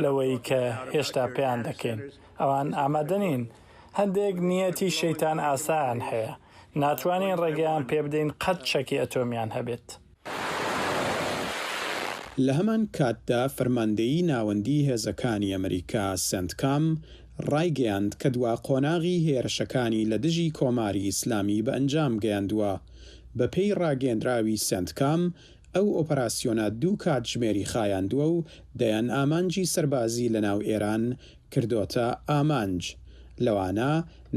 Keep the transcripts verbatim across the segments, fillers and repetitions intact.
لەوەی کە هێشتا پێیان دەکەین. ئەوان ئامادە نین. هەندێک نیەتی شەیتان ئاسایان هەیە. ناتوانین ڕێگەیان پێ بدەین قەت چەکی ئەتۆمیان هەبێت. لە هەمان کاتدا فەرماندەیی ناوەندی هێزەکانی ئەمریکا سنتکام ڕایگەیاند کە دوا قۆناغی هێرشەکانی لە دژی کۆماری ئیسلامی بە ئەنجام گەیاندووە. بە پێی ڕاگەیەندراوی سنتکام، ئەو ئۆپەراسیۆنە دوو کاتژمێری خایاندووە و دەیان ئامانجی سەربازی لە ناو ئێران کردۆتە ئامانج، لەوانە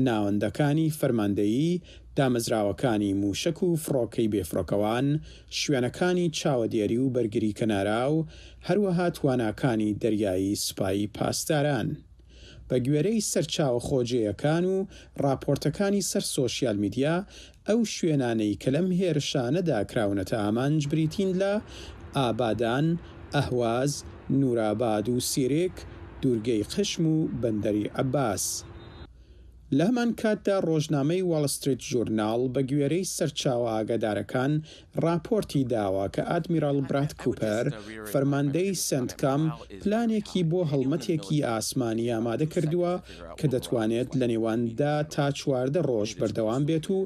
ناوەندەکانی فەرماندەیی، دامەزراوەکانی مووشەک و فڕۆکەی بێفڕۆکەوان، شوێنەکانی چاوەدێری و بەرگری کەناراو، هەروەها تواناکانی دەریایی سوپای پاسداران. بە گوێرەی سەرچاوە خۆجێیەکان و ڕاپۆرتەکانی سەر سۆشیال میدیا، ئەو شوێنانەی کە لەم هێرشانەدا کراونەتە ئامانج بریتین لە ئابادان، ئەهواز، نوراباد و سیرک، دوورگەی قشم و بەندەری عەباس. لە هەمان کاتدا ڕۆژنامەی واڵ ستریت ژورناڵ بە گوێرەی سەرچاوە ئاگادارەکان ڕاپۆرتی داوە کە ئادمیرال براد کوپەر، فەرماندەی سنتکام، پلانێکی بۆ هەڵمەتێکی ئاسمانی ئامادە کردووە کە دەتوانێت لە نێواندا تا چواردە ڕۆژ بەردەوام بێت و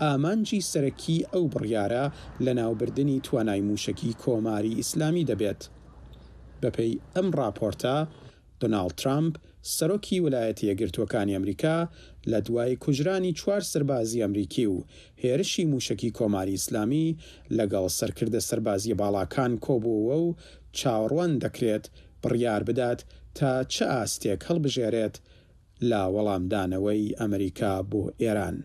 ئامانجی سەرەکی ئەو بڕیارە لەناوبردنی توانای مووشەکی کۆماری ئیسلامی دەبێت. بەپێی ئەم ڕاپۆرتە، دۆناڵد ترامپ، سەرۆکی ویلایەتە یەکگرتووەکانی ئەمریکا، لە دوای کوژرانی چوار سەربازی ئەمریکی و هێرشی مووشەکی کۆماری ئیسلامی، لەگەڵ سەرکردە سەربازییە باڵاکان کۆبووەوە و چاوەڕوان دەکرێت بڕیار بدات تا چ ئاستێک هەڵبژێرێت لە وەڵامدانەوەی ئەمریکا بۆ ئێران.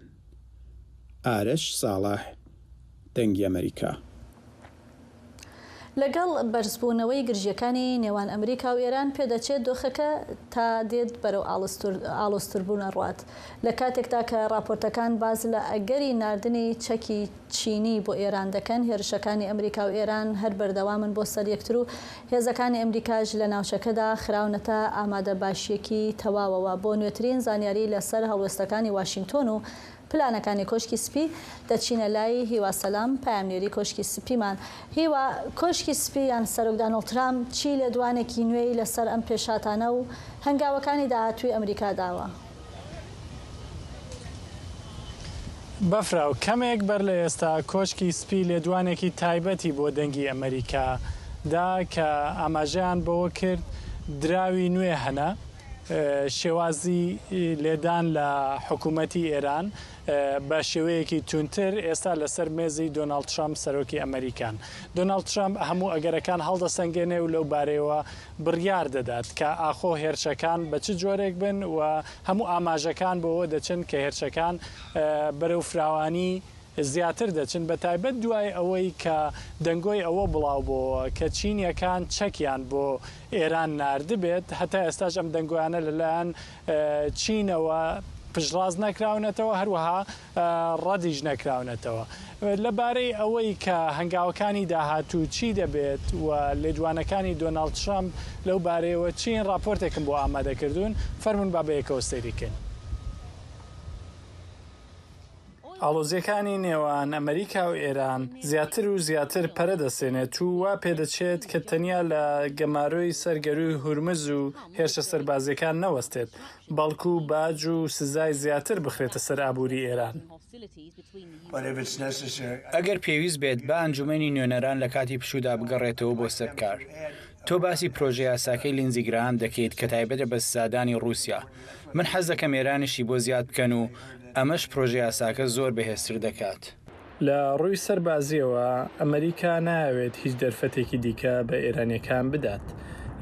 ئارش ساڵح، دەنگی ئەمریکا. لەگەڵ بەرزبوونەوەی گرژییەکانی نێوان ئەمریکا و ئێران، پێدەچێت دۆخەکە تا دێت بەرەو ئاڵۆزتربوون ئەڕوات. لە کاتێکدا کە ڕاپۆرتەکان باز لە ئەگەری ناردنی چەکی چینی بۆ ئێران دەکەن، هێرشەکانی ئەمریکا و ئێران هەر بەردەوامن بۆ سەر یەکتر و هێزەکانی ئەمریکاش لە ناوچەکەدا خراونەتە ئامادەباشییەکی تەواوەوە. بۆ نوێترین زانیاری لەسەر هەڵوێستەکانی واشینگتۆن و پلانەکانی کۆشکی سپی، دەچینە لای هیوا سەلام، پەیامنێری کۆشکی سپیمان. هیوا، کۆشکی سپی یان سەرۆک دانۆڵد ترامپ چی لێدوانێکی نوێی لەسەر ئەم پێشهاتانە و هەنگاوەکانی داهاتووی ئەمریکا داوە؟ بەفراو، کەمێک بەر لە ئێستا کۆشکی سپی لێدوانێکی تایبەتی بۆ دەنگی ئەمریکا دا کە ئاماژەیان بەوە کرد دراوی نوێ هەنە، شێوازی لێدان لە حکوومەتی ئێران بە شێوەیەکی توندتر ئێستا لەسەر مێزی دۆناڵد ترامپ، سەرۆکی ئەمریکان. دۆناڵد ترامپ هەموو ئەگەرەکان هەڵدەسەنگێنێ و لەو بارەیەوە بڕیار دەدات کە ئاخۆ هێرشەکان بە چ جۆرێک بن و هەموو ئاماژەکان بۆ ئەوە دەچن کە هێرشەکان بەرەو فراوانی زیاتر دەچن، بە تایبەت دوای ئەوەی کە دەنگۆی ئەوە بڵاو بۆوە کە چینیەکان چەکیان بۆ ئێران ناردبێت. هەتا ئێستاش ئەم دەنگۆیانە لەلایەن چینەوە پشتڕاست نەکراونەتەوە، هەروەها ڕەدیش نەکراونەتەوە. لەبارەی ئەوەی کە هەنگاوەکانی داهاتوو چی دەبێت و لێدوانەکانی دۆناڵد ترامپ لەو بارەیەوە چین، ڕاپۆرتێکم بۆ ئامادە کردوون، فەرموون با بەیەکەوە سەیری کەین. ئاڵۆزییەکانی نێوان ئەمریکا و ئێران زیاتر و زیاتر پەرە دەسێنێت و وا پێدەچێت کە تەنیا لە گەمارۆی سەر گەرووی هورمز و هێرشە سەربازییەکان نەوەستێت، بەڵکو باج و سزای زیاتر بخرێتە سەر ئابووری ئێران. ئەگەر پێویست بێت، با ئەنجومەنی نوێنەران لە کاتی پشوودا بگەڕێتەوە بۆ سەر کار. تۆ باسی پرۆژە یاساکەی لیندزی گراهام دەکەیت کە تایبەتە بە سزادانی ڕووسیا. من حەز دەکەم ئێرانیشی بۆ زیاد بکەن و ئەمەش پرۆژە یاساکە زۆر بەهێزتر دەکات. لە ڕووی سەربازییەوە، ئەمریکا نایەوێت هیچ دەرفەتێکی دیکە بە ئێرانییەکان بدات.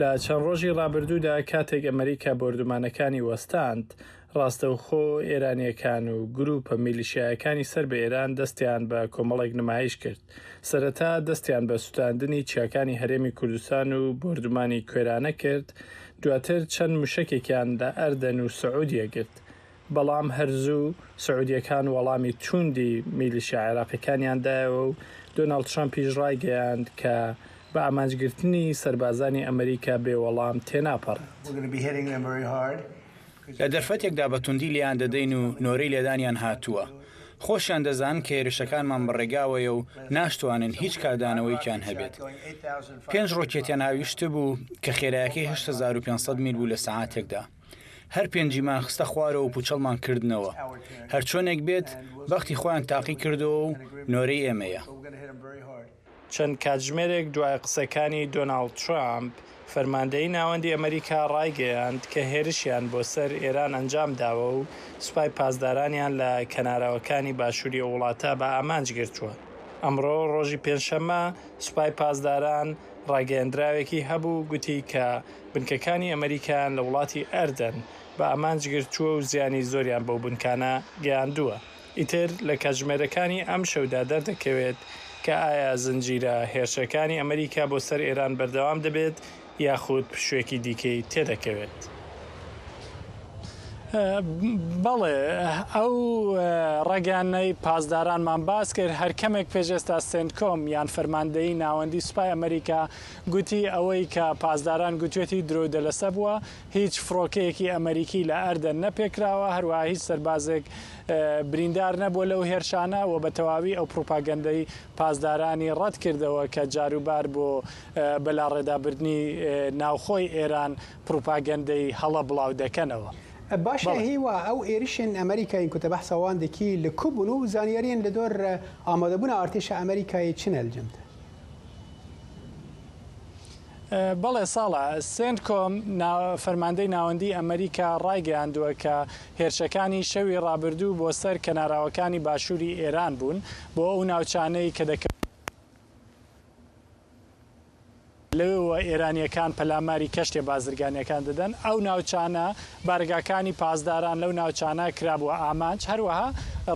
لە چەند ڕۆژی ڕابردوودا کاتێک ئەمریکا بۆردومانەکانی وەستاند، ڕاستەوخۆ ئێرانییەکان و گرووپە میلیشیایەکانی سەر بە ئێران دەستیان بە کۆمەڵێک نمایش کرد. سەرەتا دەستیان بە سوتاندنی چیاکانی هەرێمی کوردستان و بۆردومانی کوێرانە کرد، دواتر چەند موشەکێکیان لە ئەردەن و سعودیە گرت. بەڵام هەر زوو سعودییەکان وەڵامی توندی میلیشیا عێراقییەکانیان دایەوە و دۆناڵد ترامپیش ڕایگەیاند کە بە ئامانجگرتنی سەربازانی ئەمریکا بێ وەڵام تێناپەڕێت. لە دەرفەتێکدا بە توندی لێیان دەدەین و نۆرەی لێدانیان هاتووە. خۆشیان دەزانن کە هێرشەکانمان بەڕێگاوەیە و ناشتوانن هیچ کاردانەوەیەکیان هەبێت. پێنج ڕۆکێتیان هاویشتبوو کە خێرایەکەی هەشت هەزار و پێنج سەد میل بوو لە سەعاتێکدا. هەر پێنجیمان خستە خوارەوە و پوچەڵمان کردنەوە. هەرچۆنێک بێت، بەختی خۆیان تاقی کردەوە و نۆرەی ئێمەیە. چەند کاتژمێرێک دوای قسەکانی دۆناڵد ترامپ، فەرماندەیی ناوەندی ئەمریکا ڕایگەیاند کە هێرشیان بۆ سەر ئێران ئەنجام داوە و سوپای پاسدارانیان لە کەناراوەکانی باشووری ئەو وڵاتە بە ئامانج گرتووە. ئەمڕۆ ڕۆژی پێنجشەممە سوپای پاسداران ڕاگەیەندراوێکی هەبوو، گوتی کە بنکەکانی ئەمریکایان لە وڵاتی ئەردەن بە ئامانج گرتووە و زیانی زۆریان بەو بنکانە گەیاندووە. ئیتر لە کاتژمێرەکانی ئەم شەودا دەردەکەوێت کە ئایا زنجیرە هێرشەکانی ئەمریکا بۆ سەر ئێران بەردەوام دەبێت یاخود پشوێکی دیکەی تێدەکەوێت. بەڵێ، ئەو ڕاگەیاندنەی پاسدارانمان باس کرد، هەر کەمێک پێش ئێستا سێنتکۆم یان فەرماندەیی ناوەندی سوپای ئەمریکا گوتی ئەوەی کە پاسداران گوتوێتی درۆ و دەلەسە بووە، هیچ فڕۆکەیەکی ئەمریکی لە ئەردەن نەپێکراوە، هەروەها هیچ سەربازێک بریندار نەبووە لەو هێرشانە و بە تەواوی ئەو پروپاگەندەی پاسدارانی ڕەت کردەوە کە جاروبار بۆ بەلاڕێدابردنی ناوخۆی ئێران پروپاگەندەی هەڵە بڵاو دەکەنەوە. باشە هیوا، ئەو ئێرشێن ئەمریکایین کو تە بەحسا وان دەکی لە کو بوون و زانیاریین لە دۆر ئامادەبوون ئارتێشە ئەمریکایە چنە لە جەمدە؟ بەڵێ ساڵە، سێنتکۆم فەرماندەی ناوەندی ئەمریکا ڕایگەیاندووە کە هێرشەکانی شەوی ڕابردوو بۆ سەر کەناراوەکانی باشووری ئێران بوون، بۆ ئەو ناوچانەی کە دەکەوێت لەوێوە ئێرانییەکان پەلاماری کەشتێ بازرگانییەکان دەدەن. ئەو ناوچانە بارگاکانی پاسداران لەو ناوچانە کرابووە ئامانج. هەروەها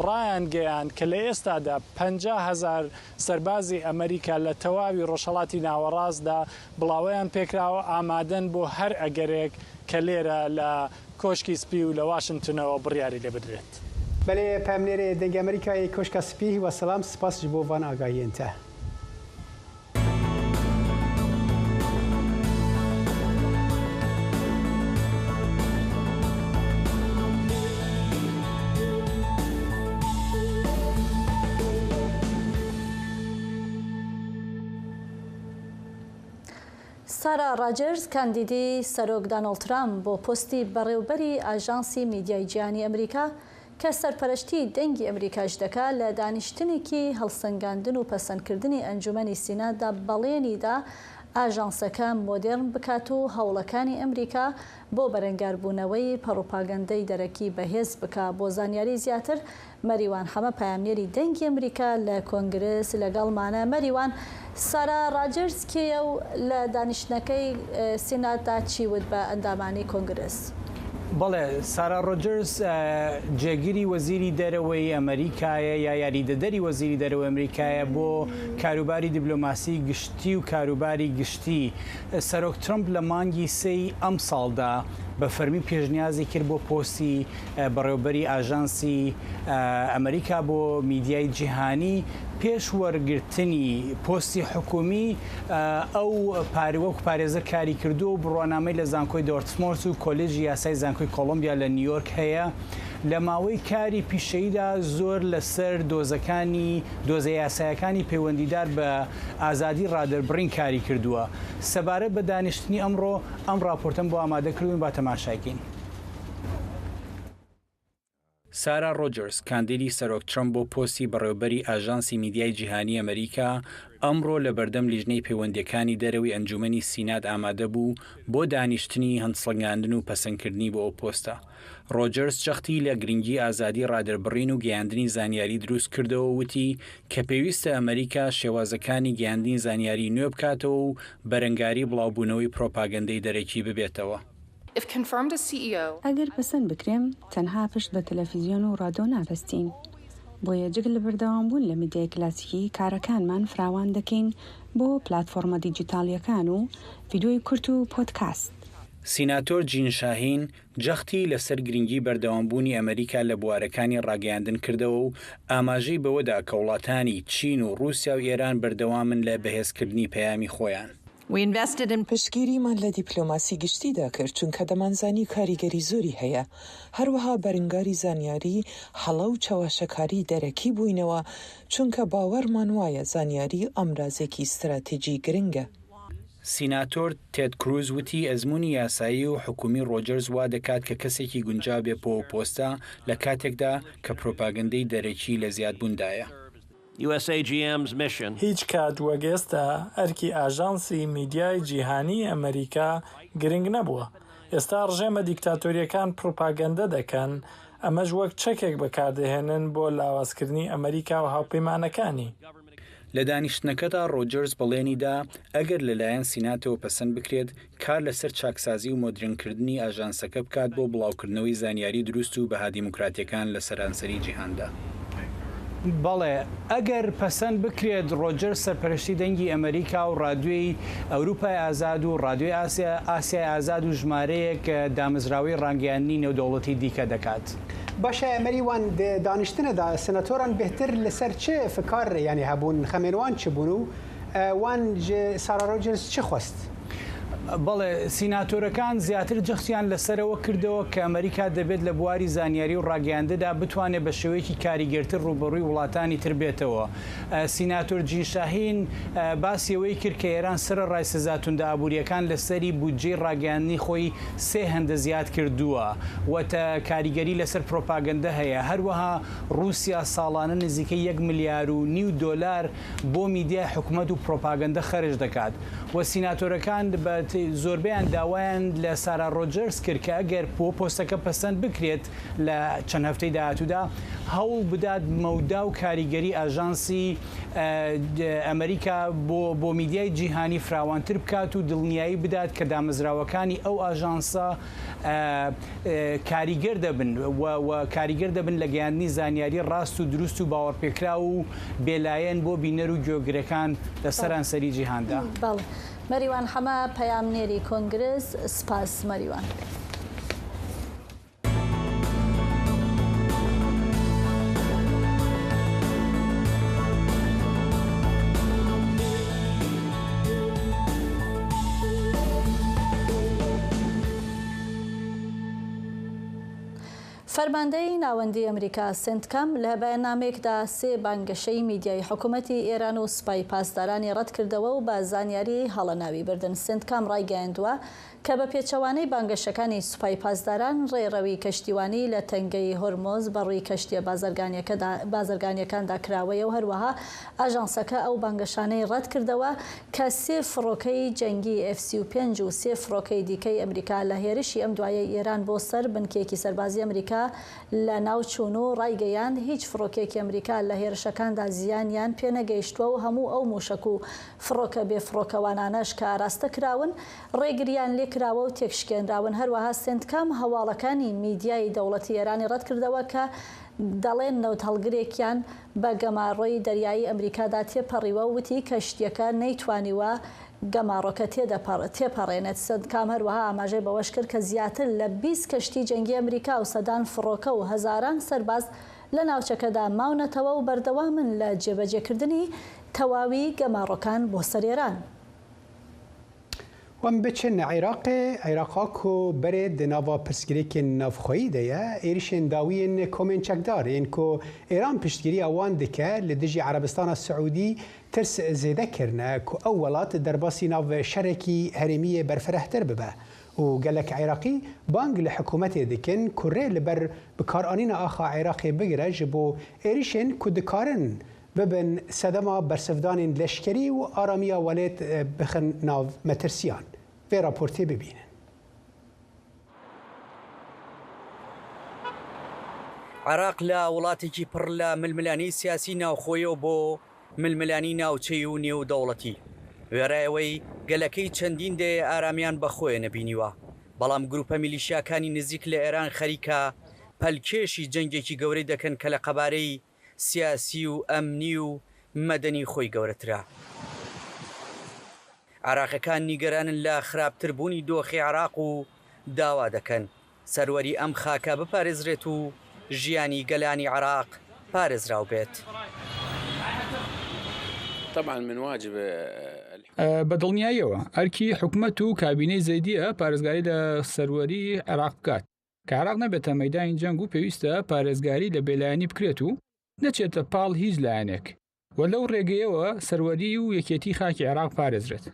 ڕایانگەیاند کە لە ئێستادا پەنجا هەزار سەربازی ئەمریکا لە تەواوی ڕۆژهەڵاتی ناوەڕاستدا بڵاوەیان پێکراوە، ئامادەن بۆ هەر ئەگەرێک کە لێرە لە کۆشکی سپی و لە واشنتنەوە بڕیاری لێ بدرێت. بەلێ، پامنێرێ دەنگی ئەمریکای کۆشکا سپی، هیوا سەلام، سپاس ji bo van agahiyên te. سارا ڕاجرز، کاندیدی سەرۆک دانۆڵد ترامپ بۆ پۆستی بەڕێوبەری ئاژانسی میدیای جیهانی ئەمریکا، کە سەرپەرشتی دەنگی ئەمریکاش دەکا، لە دانیشتنێکی هەڵسەنگاندن و پەسەندکردنی ئەنجومەنی سیناتدا بەڵێنی دا ئاژانسەکە مۆدێرن بکات و هەوڵەکانی ئەمریکا بۆ بەرەنگاربوونەوەی پەڕوپاگەندەی دەرەکی بەهێز بکا. بۆ زانیاری زیاتر، مەریوان حەمە، پەیامنێری دەنگی ئەمریکا لە کۆنگرس، لەگەڵمانە. مەریوان، سارا ڕاجرز کێیە و لە دانیشتنەکەی سیناتدا چی وت بە ئەندامانی کۆنگرس؟ بەڵێ، سارا ڕۆجرز جێگیری وەزیری دەرەوەی ئەمریکایە یا یاریدەدەری وەزیری دەرەوەی ئەمریکایە بۆ کاروباری دیبلۆماسی گشتی و کاروباری گشتی. سەرۆک ترمپ لە مانگی سێی ئەم ساڵدا بە فەرمی پێشنیازی کرد بۆ پۆستی بەڕێوەبەری ئاژانسی ئەمریکا بۆ میدیای جیهانی. پێش وەرگرتنی پۆستی حکومی، ئەو پارێ وەکو پارێزەر کاری کردووە و بڕوانامەی لە زانکۆی دۆرتمۆرت و کۆلێژی یاسای زانکۆی کۆڵۆمبیا لە نیویۆرک هەیە. لە ماوەی کاری پیشەییدا زۆر لەسەر دۆزەکانی دۆزە یاسایەکانی پەیوەندیدار بە ئازادی ڕادەربڕین کاری کردووە. سەبارەت بە دانیشتنی ئەمڕۆ، ئەم ڕاپۆرتەم بۆ ئامادە کردوون، با تەماشایکەین. سارا ڕۆجرز، کاندیدی سەرۆک ترەمپ بۆ پۆستی بەڕێوەبەری ئاژانسی میدیای جیهانی ئەمریکا، ئەمڕۆ لە بەردەم لیژنەی پەیوەندییەکانی دەرەوەی ئەنجومەنی سینات ئامادە بوو بۆ دانیشتنی هەڵسەنگاندن و پەسەندکردنی بۆ ئەو پۆستە. ڕۆجرز جەختی لە گرنگی ئازادی ڕادەربڕین و گەیاندنی زانیاری دروست کردەوە و وتی کە پێویستە ئەمریکا شێوازەکانی گەیاندنی زانیاری نوێ بکاتەوە و بەرەنگاری بڵاوبوونەوەی پرۆپاگەندەی دەرەکی ببێتەوە. ئەگەر پەسەند بکرێم، تەنها پشت بە تەلەفیزیۆن و ڕادۆ نابەستین. بۆیە جگە لە بەردەوامبوون لە میدیای کلاسیکی، کارەکانمان فراوان دەکەین بۆ پلاتفۆرمە دیجیتاڵییەکان و ڤیدیۆی کورت و پۆدکاست. سیناتۆر جین شاهین جەختی لەسەر گرنگی بەردەوامبوونی ئەمریکا لە بوارەکانی ڕاگەیاندن کردەوە و ئاماژەی بەوەدا کە وڵاتانی چین و ڕووسیا و ئێران بەردەوامن لە بەهێزکردنی پەیامی خۆیان. We invested in پشتگیریمان لە دیپلۆماسی گشتیدا کرد، چونکە دەمانزانی کاریگەری زۆری هەیە. هەروەها بەرنگاری زانیاری، هەڵە و چەواشەکاری دەرەکی بووینەوە، چونکە باوەڕمان وایە زانیاری ئامرازێکی استراتیژی گرنگە. سیناتۆر تێد کروز وتی ئەزموونی یاسایی و حکومی ڕۆجەرز وا دەکات کە کەسێکی گونجاو بێ بۆ پۆستە، لە کاتێکدا کە پرۆپاگەندەی دەرەکی لە زیادبووندایە. U S A G M's mission. هیچ کات وەک ئێستا ئەرکی ئاژانسی میدیای جیهانی ئەمریکا گرنگ نەبووە. ئێستا ڕژێمە دیکتاتۆرییەکان پڕوپاگەندە دەکەن، ئەمەش وەک چەکێک بەکاردەهێنن بۆ لاوازکردنی ئەمریکا و هاوپەیمانەکانی. لە دانیشتنەکەدا ڕۆجەرز بەڵێنی دا ئەگەر لەلایەن سیناتەوە پەسەند بکرێت کار لەسەر چاکسازی و مۆدرنکردنی ئاژانسەکە بکات بۆ بڵاوکردنەوەی زانیاری دروست و بەها دیموکراتیەکان لە سەرانسەری جیهاندا. بەڵێ، ئەگەر پەسەند بکرێت ڕۆجەرز سەرپەرشتی دەنگی ئەمریکا و ڕادیۆی ئەوروپای ئازاد و ڕادیۆی ئاسیا ئاسیای ئازاد و ژمارەیەک دامەزراوەی ڕاگەیاندنی نێودەوڵەتی دیکە دەکات. باشە، مەریوان، دە دانیشتنەدا سناتۆران بهتر لەسەر چ فکار یانی هەبوون، خەمێن وان چ بوون و وان جێ سارا ڕۆجرز چ خوەست؟ بەڵێ، سیناتۆرەکان زیاتر جەختیان لەسەرەوە کردەوە کە ئەمریکا دەبێت لە بواری زانیاری و ڕاگەیاندندا بتوانێت بە شێوەیەکی کاریگەرتر ڕوبەڕووی وڵاتانی تر بێتەوە. سیناتۆر جین شاهین باسی ئەوەی کرد کە ئێران سەرەڕای سزا توندە ئابوورییەکان لەسەری بودجەی ڕاگەیاندنی خۆی سێ هەندە زیاد کردووە و تە کاریگەری لەسەر پرۆپاگەندە هەیە. هەروەها ڕووسیا ساڵانە نزیکەی یەک ملیار و نیو دۆلار بۆ میدیای حکومەت و پرۆپاگەندە خەرج دەکات و سیناتۆرەکان بە زۆربەیان داوایان لە سارا ڕۆجەرز کرد کە ئەگەر بۆ پۆستەکە پەسەند بکرێت لە چەند هەفتەی داهاتوودا هەوڵ بدات مەودا و کاریگەری ئاژانسی ئەمریکا بۆ بۆ میدیای جیهانی فراوانتر بکات و دڵنیایی بدات کە دامەزراوەکانی ئەو ئاژانسە کاریگەر دەبن و کاریگەر دەبن لە گەیاندنی زانیاری ڕاست و دروست و باوەڕپێکراو و بێلایەن بۆ بینەر و گوێگرەکان لە سەرانسەری جیهاندا. بەڵێ. مەریوان حەمە، پەیامنێری کۆنگرس. سپاس مەریوان. فەرماندەی ناوەندی ئەمریکا سنتکام لە بەیاننامەیەکدا سێ بانگەشەی میدیای حکوومەتی ئێران و سوپای پاسدارانی ڕەتکردەوە و بە زانیاری هەڵە ناوی بردن. سنتکام ڕایگەیاندووە کە بە پێچەوانەی بانگەشەکانی سوپای پاسداران، ڕێڕەوی کەشتیوانی لە تەنگەی هۆرمۆز بەڕووی کەشتیە بازرگانیەکەدا بازرگانیەکاندا کراوەیە و هەروەها ئاژانسەکە ئەو بانگەشانەی ڕەت کردەوە کە سێ فڕۆکەی جەنگی ئێف سی و پێنج و سێ فڕۆکەی دیکەی ئەمریکا لە هێرشی ئەم دوایەی ئێران بۆ سەر بنکەیەکی سەربازی ئەمریکا لە ناو چوون و ڕایگەیاند هیچ فڕۆکەیەکی ئەمریکا لە هێرشەکاندا زیانیان پێنەگەیشتووە و هەموو ئەو مووشەک و فڕۆکە بێفڕۆکەوانانەش کە ئاراستە کراون ڕێگریان لێکراوە و تێکشکێنراون. هەروەها سنتکام هەواڵەکانی میدیای دەوڵەتی ئێرانی ڕەتکردەوە کە دەڵێن نەوتهەڵگرێکیان بە گەماڕۆی دەریایی ئەمریکادا تێپەڕیوە و وتی کەشتیەکە نەیتوانیوە گەماڕۆکە تێدەپەڕ تێپەڕێنێت. سنتکام هەروەها ئاماژەی بەوەش کرد کە زیاتر لە بیست کەشتی جەنگی ئەمریکا و سەدان فڕۆکە و هەزاران سەرباز لە ناوچەکەدا ماونەتەوە و بەردەوامن لە جێبەجێکردنی تەواوی گەماڕۆکان بۆ سەر ئێران. Em biçin Iraqê, Iraqa ku berê di nava pirsgirêkên navxweyî de ye, êrişên dawî yên komên çekdar yên ku Êran piştgiriya wan dike li dijî Erebistana Siûdî tirs zêde kirine ku ew welat derbasî nav şerekî herêmî yê berfirehtir bibe û gelek Iraqî bang li hikûmetê dikin ku rê li ber bikaranîna axa Iraqê bigire ji bo êrişên ku dikarin bibin sedema bersivdanên leşkerî û aramiya welêt bixin nav metirsiyan. Vê raportê bibînin. عێراق لە وڵاتێکی پڕ لە ململانێی سیاسی ناوخۆیەوە بۆ ململانی ناوچەی و نێودەوڵەتی. وێڕای ئەوەی گەلەکەی چەندین دەیە ئارامیان بە خۆیە نەبینیوە، بەڵام گروپە میلیشیاکانی نزیک لە ئێران خەریکە پەلکێشی جەنگێکی گەورەی دەکەن کە لە قەبارەی سیاسی و ئەمنی و مەدەنی خۆی گەورەترە. عێراقیەکان نیگەرانن لە خراپتربوونی دۆخی عێراق و داوا دەکەن سەروەری ئەم خاکە بپارێزرێت و ژیانی گەلانی عێراق پارێزراو بێت. طبعا من واجب، آه، الحكومة. ئە، بە دڵنیاییەوە ئەرکی حکومەت و کابینەی زەیدیە پارێزگاری لە سەروەری عێراق بکات. کە عێراق نەبێتە مەیدانی جەنگ و پێویستە پارێزگاری لە بێلایەنی بکرێت و نەچێتە پاڵ هیچ لایەنێک و لەو ڕێگەیەوە سەروەری و یەکێتی خاکی عێراق پارێزرێت.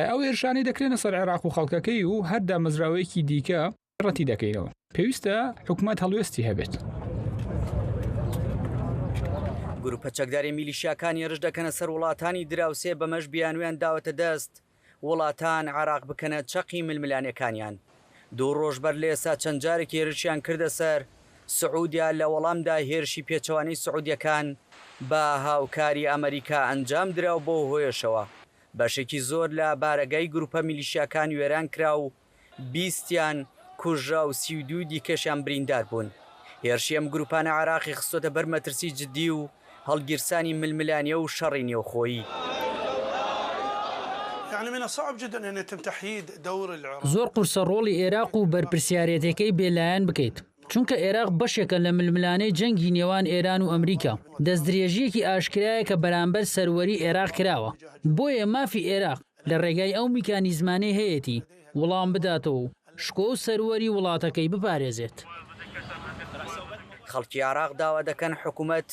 ئەو هێرشانەی دەکرێنە سەر عێراق و خەڵکەکەی و هەر دامەزراوەیەکی دیکە ڕەتی دەکەینەوە. پێویستە حکومەت هەڵوێستی هەبێت. گروپە چەکداری میلیشیاکان هێرش دەکەنە سەر وڵاتانی دراوسێ، بەمەش بیانویان داوەتە دەست وڵاتان عێراق بکەنە چەقی ململانێکانیان. دوو ڕۆژ بەر لە ئێستا چەند جارێک هێرشیان کردە سەر سعودیا، لە وەڵامدا هێرشی پێچەوانەی سعودیەکان بە هاوکاری ئەمریکا ئەنجام درا و بۆ هۆیەشەوە بەشێکی زۆر لە بارەگای گروپە میلیشیاکان وێران کرا و بیستیان کوژرا و سی و دوو دیکەشیان بریندار بوون. هێرشی ئەم گروپانە عێراقی خستۆتە بەر مەترسی جدی و هەڵگیرسانی ململانیە و شەڕی نێوخۆیی. يعني من الصعب جدا ان يتم تحييد دور العراق. زۆر قورسە ڕۆڵی عێراق و بەرپرسیارێتەکەی بێلایەن بکەیت، چونکە عێراق بەشێکە لە ململانەی جەنگی نێوان ئێران و ئەمریکا. دەستدرێژیەکی ئاشکرایە کە بەرامبەر سەروەری عێراق کراوە، بۆیە مافی عێراق لە ڕێگای ئەو میکانیزمانەی هەیەتی وڵام بداتەوە و شکۆ و سەروەری وڵاتەکەی بپارێزێت. خەڵکی عێراق داوا دەکەن حکوومەت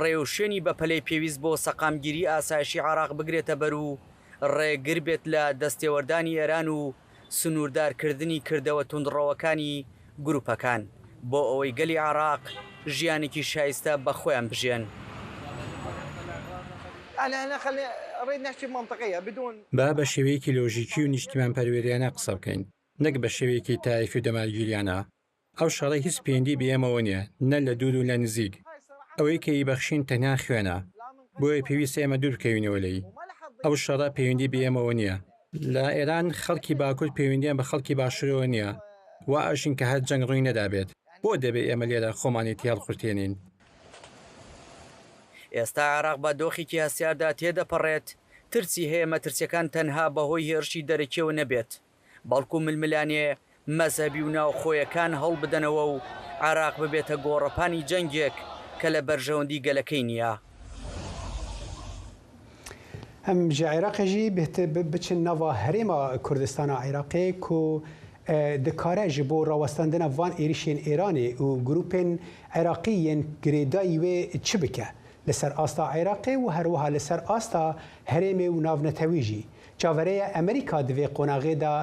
ڕێوشێنی بە پەلەی پێویست بۆ سەقامگیری ئاسایشی عێراق بگرێتە بەر و ڕێگر بێت لە دەستێوەردانی ئێران و سنووردارکردنی کردەوە توندڕەوەکانی گروپەکان، بۆ ئەوەی گەلی عێراق ژیانێکی شایستە بە خۆیان بژێن. احنا احنا خلينا نريد نحكي منطقيه بدون با بە شێوەیەکی لۆژیکی و نیشتیمان پەروەریانە قسە بکەین، نەک بە شێوەیەکی تایفی و دەمارگیریانە. ئەو شەڕەی هیچ پەیوەندی بە ئێمەوە نییە، نە لە دوور و لە نزیک. ئەوەی کە ئی بەخشین تەنها خوێنە، بۆیە پێویستە ئێمە دوور بکەوینەوە لێی. ئەو شەڕە پەیوەندی بە ئێمەوە نییە. لە ئێران خەڵکی باکوور پەیوەندیان بە خەڵکی باشوورەوە نییە. وا ئەژین کە هەر جەنگ ڕووی نەدابێت. بۆ دەبێ ئێمە لێرە خۆمانی تێهەڵقورتێنین؟ ئێستا عێراق بە دۆخێکی هەستیاردا تێدەپەڕێت، ترسی هەیە مەترسیەکان تەنها بەهۆی هێرشی دەرەکیەوە نەبێت، بەڵکو ململانێ مەزهەبی و ناوخۆیەکان هەڵبدەنەوە و عێراق ببێتە گۆڕەپانی جەنگێک کە لە بەرژەوەندی گەلەکەی نییە. Em ji Iraqê jî bihtir bi-, biçin nava herêma Kurdistana Iraqê ku, e, dikare ji bo rawestandina van êrişên Îranê û grûpên Iraqî yên girêdayî wê çi bike li ser asta Iraqê û her wiha li ser asta herêmê û navnetewî jî. Çaverê ye Amerîka di vê qonaxê de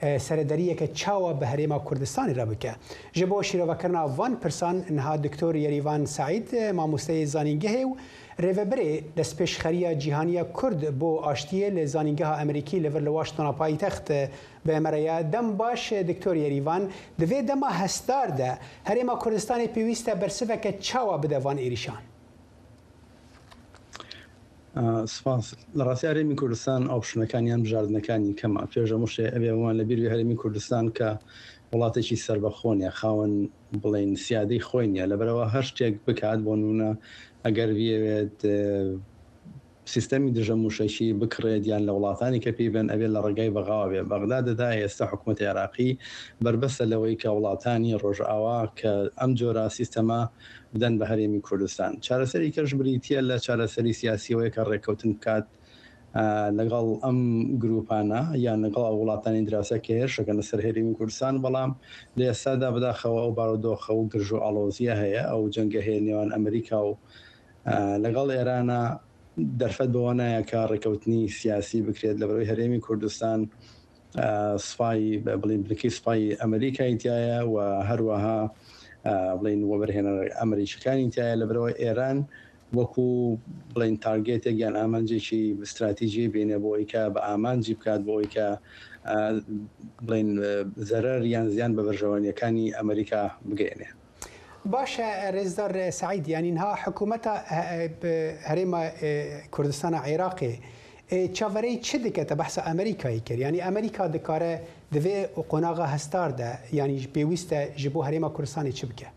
e, serederiyeke çawa bi Herêma Kurdistanê re bike. Ji bo şîrovekirina van pirsan niha Doktor Yerîvan Seîd, e, mamosteyê zanîngehê û rêvebirê Destpêşxeriya Cîhanî ya Kurd bo Aştiyê li Zanîngeha Amerîkî li vir li Washingtona paytext, e, bi me re ye. Dem baş, e, Doktor Yerîvan. Di vê dema hesdar de Herêma Kurdistanê pêwîst e bersiveke çawa bide van êrîşan? سپاس. لە ڕاستی هەرێمی کوردستان ئۆپشنەکان یان بژاردنەکانی کەمە. پێش هەموو شتێ ئەبێ ئەوان لە بیر بێ هەرێمی کوردستان کە وڵاتێکی سەربەخۆ نیە، خاوەن بڵێن سیادەی خۆی نیە، لەبەرەوە هەر شتێک بکات، بۆ نمونە ئەگەر بیەوێت، ئێ، سیستەمی دژە موشەکی بکڕێت یان لە وڵاتانی کە پێی بن ئەبێت لە ڕێگای بەغاوە بێت. بەغدا دەدا ئێستا حکوومەتی عێراقی بەربەستە لەوەی کە وڵاتانی ڕۆژئاوا کە ئەم جۆرە سیستەمە بدەن بە هەرێمی کوردستان. چارەسەری کەش بریتیە لە چارەسەری سیاسیەوەی کە ڕێککەوتن بکات، ئە، لەگەڵ ئەم گروپانە یان لەگەڵ ئەو وڵاتانی دراوسێ کە هێرشەکەن لەسەر هەرێمی کوردستان، بەڵام لە ئێستادا بەداخەوە ئەو بارودۆخە و گرژ و ئاڵۆزیە هەیە، ئەو جەنگە هەیە نێوان ئەمریکا و، ئە، لەگەڵ ئێرانە. دەرفەت بەوە نایە کە ڕێکەوتنی سیاسی بکرێت لە بەرەوەی هەرێمی کوردستان، ئە، سوپای، بڵێن بنکەی سوپای ئەمریکای تایە و هەروەها، ئە، بڵێن وەبەرهێنەر ئەمریکیەکانی تایە لە بەرەوەی ئێران وەکو بڵێن تارگێتێک یان ئامانجێکی استراتیژی بینێ بۆ ئەوەی کە بە ئامانجی بکات بۆ ئەوەی کە، ئە، بڵێن، ئە، زەرەر یان زیان بە بەرژەوەندیەکانی ئەمریکا بگەێنێ. Baş e, Rêzdar Seîd, yanî niha hikûmeta, e, e, bi herêma, e, Kurdistana Iraqê, e, çavereyî çi dike te behsa Amerîkayê kir? Yanî Amerîka dikare di vê qonaxa hestar de, yanî pêwîst e ji bo herêma Kurdistanê çi bike?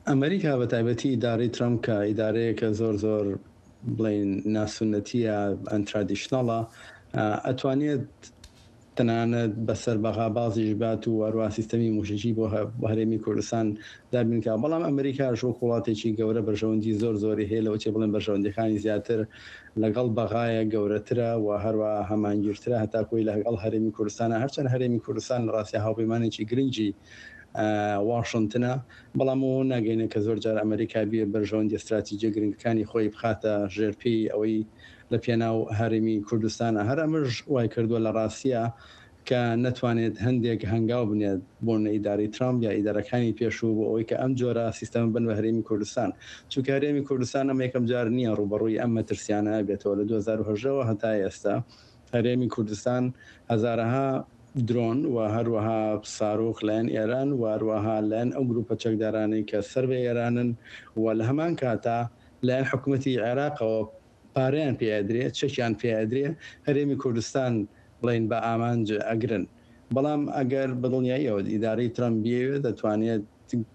ئەمریکا بە تایبەتی ئیدارەی ترامپ کە ئیدارەیەکە زۆر زۆر بڵێن ناسونەتیە، ئەن ترادیشنەڵە، ئە، ئەتوانێت تەنانەت بەسەر بەغا بازیش بات و هەروە سیستەمی موشەکی بۆ هە-، بۆ هەرێمی کوردستان دابین کا. بەڵام ئەمریکاش وەک وڵاتێکی گەورە بەرژەوەندی زۆر زۆری هەیە لەوەچێ بڵێن بەرژەوەندیەکانی زیاتر لەگەڵ بەغایە گەورەترە و هەروە هەمانگیرترە هەتا کۆی لەگەڵ هەرێمی کوردستانە. هەرچەند هەرێمی کوردستان لە ڕاستی هاوپەیمانێکی گرنگی، ئە، واشنتنە، بەڵام ئەوە ناگەینە کە زۆر جار ئەمریکا بێ بەرژەوەندی استراتیجیە گرنگەکانی خۆی بخاتە ژێرپێی ئەوەی لە پێناو هەرێمی کوردستانە. هەر ئەمەش وای کردووە لە ڕاستیە کە نەتوانێت هەندێک هەنگاو بنێت بۆ ئیدارەی ترامپ یا ئیدارەکانی پێشوو بۆ ئەوەی کە ئەم جۆرە سیستەمە بن بە هەرێمی کوردستان. چونکە هەرێمی کوردستان ئەمە یەکەم جار نییە ڕوبەڕووی ئەم مەترسیانە بێتەوە. لە دوو هەزار و هەژدە هەتا ئێستا هەرێمی کوردستان هەزارەها درۆن و هەروەها ساروخ لەن ئێران و هەروەها لەن ئەو گروپە چەکدارانەی کە سەر بە ئێرانن و لە هەمان کاتا لەن حکوومەتی عێراقەوە پارەیان پێدرێ، چەکیان پێدرێ، هەرێمی کوردستان بڵین بە ئامانج ئەگرن. بەڵام ئەگەر بە دڵنیاییەوە ئیدارەی ترامپ بیەوێت، دەتوانێت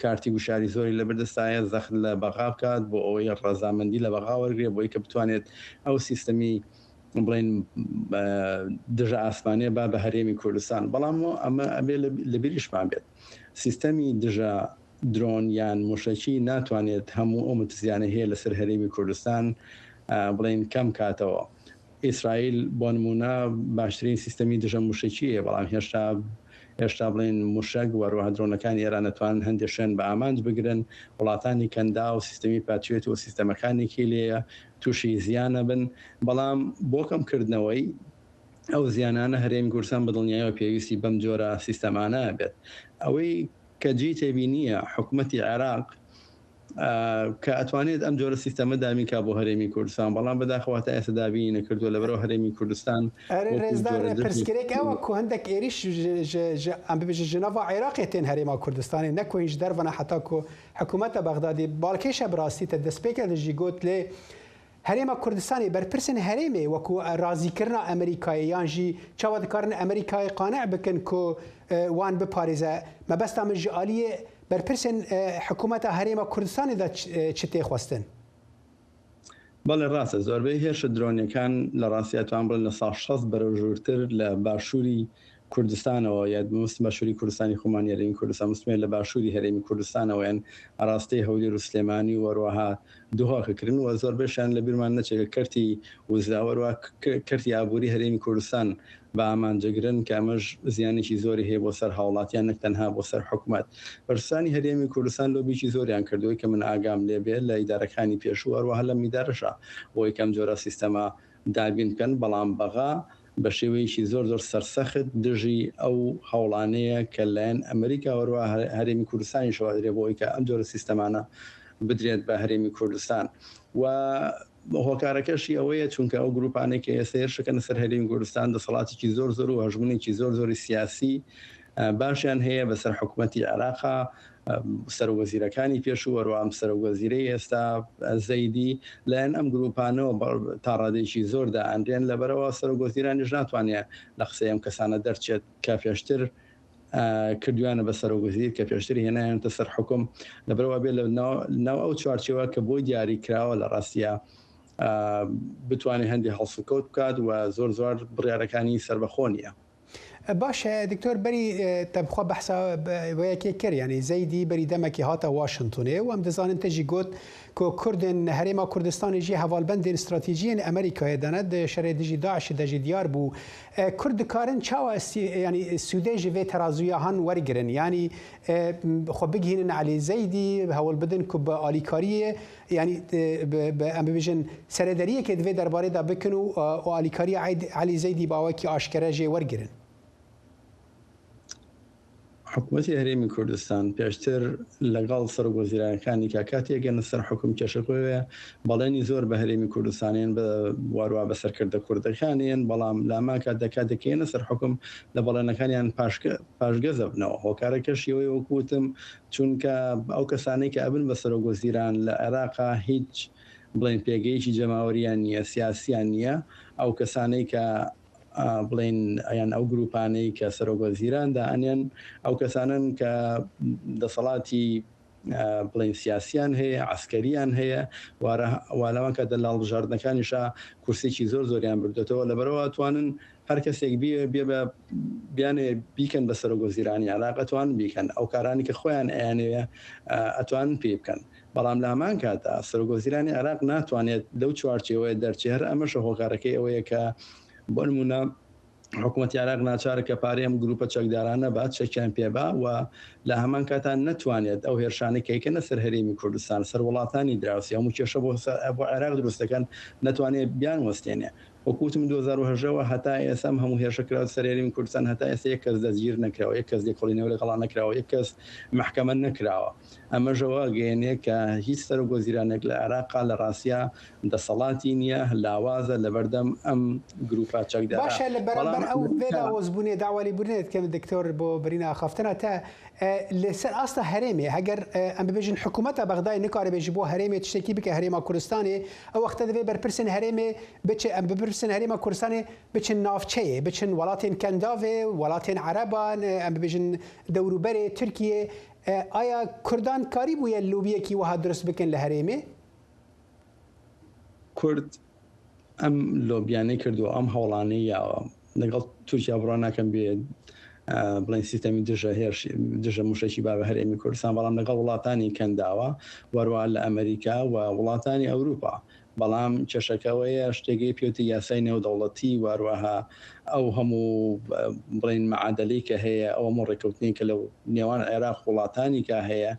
کارتی گوشاری زۆری لە بەردەستایە، زەخت لە بەغا بکات بۆ ئەوەی ڕەزامەندی لە بەغا وەرگرێ، بۆی کە بتوانێت ئەو سیستەمی بڵین، ئە، دژە ئاسمانێ با بە هەرێمی کوردستان. بەڵام ئەمە ئەبێ لە، لە بیریشمان بێت. سیستەمی دژە درۆن یان موشەکی ناتوانێت هەموو ئەو مترسیانە هەیە لەسەر هەرێمی کوردستان، ئە، بڵین کەم کاتەوە. ئیسرائیل بۆ نمونە باشترین سیستەمی دژە موشەکی هەیە، بەڵام هێشتا، هێشتا بڵین موشەک و هەروەها درۆنەکانی ئێران نەتوانن هەندێک شوێن بە ئامانج بگرن. وڵاتانی کەندا و سیستەمی پاتریۆت و سیستەمەکانێکی لێیە تووشی زیانە بن. بەڵام بۆ کەمکردنەوەی ئەو زیانانە هەرێمی کوردستان بە دڵنیاییەوە پێویستی بەم جۆرە سیستەمانە بێت. ئەوەی کە جی تێبینیە حکوومەتی عێراق، ئە، کە ئەتوانێت ئەم جۆرە سیستەمە دابین کا بۆ هەرێمی کوردستان، بەڵام بەداخەوە تا ئێستا دابینی نەکردووە. لەبەرەوە هەرێمی کوردستان ئەرێ وەکو ڕێزدار، جۆرە دژی پرسکرێک ئەوە کو هەندێک êrîş ji, ji, ji, em bibêjin ji nava Iraqê tên herêma Kurdistanê, ne ku hîn ji derve ne, heta ku hikûmeta Bexdadê balkêş e bi rastî te destpêkê de jî got, lê herêma Kurdistanê berpirsên herêmê wekû razîkirina Amerîkayê yan jî çawa dikarin Amerîkayê qane bikin ku, e, wan biparêze. Mebesta min ji aliyê berpirsên, e, hikûmeta herêma Kurdistanê de ç-, e, çi tê xwestin? بەڵێ، ڕاستە. زۆربەی هێرشە درۆنیەکان لە ڕاستیاتوان بڵێن لە ساڵ شەست بەرەو ژوورتر لە باشووری کوردستانەوە، یا مست-، باشووری کوردستانی خۆمان، یا هەرێمی کوردستان، مستمێ لە باشووری هەرێمی کوردستانەوە، یان ئاراستەی هەولێر و سلێمانی و هەروەها دهۆکە کردن و زۆربەیشیان لە بیرمان نەچێت کە کەرتی وزراوەروە ک-، کەرتی ئابووری هەرێمی کوردستان بە ئامانجەگرن، کە ئەمەش زیانێکی زۆری هەیە بۆ سەر هاوڵاتیان، نەک تەنها بۆ سەر حکوومەت. بەرپرسانی هەرێمی کوردستان لۆبیکی زۆریان کردووە کە من ئاگام لێ بێ لە ئیدارەکانی پێشوو، هەروەها لەم ئیدارەشە بۆ یەکەم جۆرە سیستەمە دابین بکەن، بەڵام بەغا بە شێوەیەکی زۆر زۆر سەرسەخت دژی ئەو هەوڵانەیە کە لەلایەن ئەمریکا، هەروەها هەر-، هەرێمی کوردستانیشەوە دەرێ بۆ ئەوەی کە ئەم جۆرە سیستەمانە بدرێت بە هەرێمی کوردستان. و هۆکارەکەشی ئەوەیە، چونکە ئەو گروپانەی کە ئێستا هێرشەکەن سەر هەرێمی کوردستان دەسەڵاتێکی زۆر زۆر و هەژمونێکی زۆر زۆری سیاسی، ئە، باشیان هەیە بەسەر حکوومەتی عێراقا. ئە، سەرۆک وەزیرەکانی پێشوو، هەروەها ئەم سەرۆک وەزیرەی ئێستا، ئە، زەیدی، لەلایەن ئەم گروپانەوە بە-، تا ڕادەیەکی زۆر دائەنرێن. لەبەرەوە سەرۆک وەزیرانیش ناتوانێت لە قسەی ئەم کەسانە دەرچێت کە پێشتر، ئە، کردویانە بە سەرۆک وەزیر، کە پێشتر هێنایانتە سەر حکوم. لەبەرەوە بێ لە ناو، ناو ئەو چوارچێوە کە بۆی دیاری کراوە لە ڕاستیە، ئە، بتوانێت هەندێک هەڵسوکەوت بکات و زۆر زۆر بڕیارەکانی سەربەخۆ نییە. باش، دکتۆر، بەری، ئە، te bi xwe behsa, ە، vê yekê kir, yanî Zeydî berî demekî hate Washingtonê û em dizanin te jî got ku Kurdên Herêma Kurdistanê jî hevalbendên stratejiyên Amerîkayê de ne, di şerê dijî DAIŞê de jî diyar bû. Ê, Kurd dikarin çawa sî-, yanî sûdê ji vê terazûya han wergirin? Yanî, ê, xwe bigihînin Elî Zeydî, hewl bidin ku bi alîkariyê, yanî, ê, bi, bi, em bibêjin, serederiyekê di vê derbarê de bikin û, ê, û alîkariya Eyd-, Elî Zeydî bi awekî aşkere jê wergirin? حکوومەتی هەرێمی کوردستان پێشتر لەگەڵ سەرۆک وەزیرانەکانی کە کاتێک گەنە سەر حکوم کێشەکۆیە بەڵێنی زۆر بە هەرێمی کوردستانیان بە واروا بە سەرکردە کوردەکانیان، بەڵام لاما کات دەکات دەکەینە سەر حکوم لە بەڵێنەکانیان پاشگە-، پاشگەزە بنەوە. هۆکارەکەش ئەوەی وەکوتم، چونکە ئەو کەسانەی کە ئەبن بە سەرۆک وەزیران لە عێراقا هیچ بڵێن پێگەیەکی جەماوەریان نییە، سیاسیان نییە. ئەو کەسانەی کە، ئا، بڵێن یان ئەو گروپانەی کە سەرۆک وەزیران دائەنێن، ئەو کەسانن کە دەسەڵاتی، ئا، بڵێن سیاسیان هەیە، عەسکەریان هەیە، وارە-، وا لەوان کە دەلال بژاردنەکانیشا کورسێکی زۆر زۆریان بردوێتەوە. لەبەرەوە ئەتوانن هەر کەسێک بێ بێ بە بیانێ بیکەن بە سەرۆک وەزیرانی عێراق، ئەتوان بیکەن. ئەو کارانی کە خۆیان ئەیانەوێ، ئە، ئەتوان پێ بکەن. بەڵام لە هەمان کاتا سەرۆک وەزیرانی عێراق ناتوانێت لەو چوارچێوەیە دەرچێ. هەر ئەمەشە هۆکارەکەی ئەوەیە کە، بۆ نمونە، حکوومەتی عێراق ناچارە کە پارەی ئەم گروپە چەکدارانە بات، چەکیان پێ با و لە هەمان کاتا نەتوانێت ئەو هێرشانەی کە یەکەنە سەر هەرێمی کوردستان، سەر وڵاتانی دراوسی، هەموو کێشە بۆ سە-، بۆ عێراق دروست دەکەن، نەتوانێت بیان وەستێنێ. وەکو وتم، دوو هەزار و هەژدە وە هەتا ئێستا ئەم هەموو هێرشە کراوە سەر هەرێمی کوردستان، هەتا ئێستا یەک کەس دەستگیر نەکراوە، یەک کەس لێکۆڵینەوە لەگەڵا نەکراوە، یەک کەس محکەمە نەکراوە. ئەمە ژەوە گەیەنێ کە هیچ سەرۆک وەزیرانێک لە عێراقا لە ڕاستیا دەسەڵاتی نییە، لاوازە لە بەردەم ئەم گروپە چەکدارە. باشە، لە بەرامبەر بەڵام ئەو ئەمریکا بێ لاوازبوونێ داوالی بوونێت کەم دکتۆر بۆ برینە ئاخافتنە تا، ئە، لەسەر ئاستا هەرێمێ، هەگەر، ئە، ئەم ببێژن حکوومەتە بەغدای نکارێ بێژی بۆ هەرێمێ تشتێکی بکە هەرێما کوردستانێ، ئەو وەختە دەبێ بەرپرسن هەرێمێ بچێ، ئەم بپرسن هەرێما کوردستانێ بچن ناوچەیە، بچن وڵاتێن کەنداوێ، وڵاتێن عەرەبان، ئە، ئەم ببێژن دەوروبەرێ تورکیە، ئە، ئایا کوردان کاری بووە لوبیەکی وەها دروست بکەن لە هەرێمێ؟ کورد ئەم لۆبیانەی کردووە، ئەم هەوڵانەی یاوە. لەگەڵ تورکیا بڕوا ناکەم بێ، ئە، بڵێن سیستەمی دژە هێرش-، دژە موشەکی با بە هەرێمی کوردستان، بەڵام لەگەڵ وڵاتانی کەنداوە، وەروە لە ئەمریکا و وڵاتانی ئەوروپا. بەڵام کێشەکەوەیە شتێکی پێوتی یاسای نێودەوڵەتی، وەروەها ئەو هەموو، ئە، بڵێن معادلەی کە هەیە، ئەو هەموو ڕێکەوتنی کە لە نێوان عێراق وڵاتانی کە هەیە،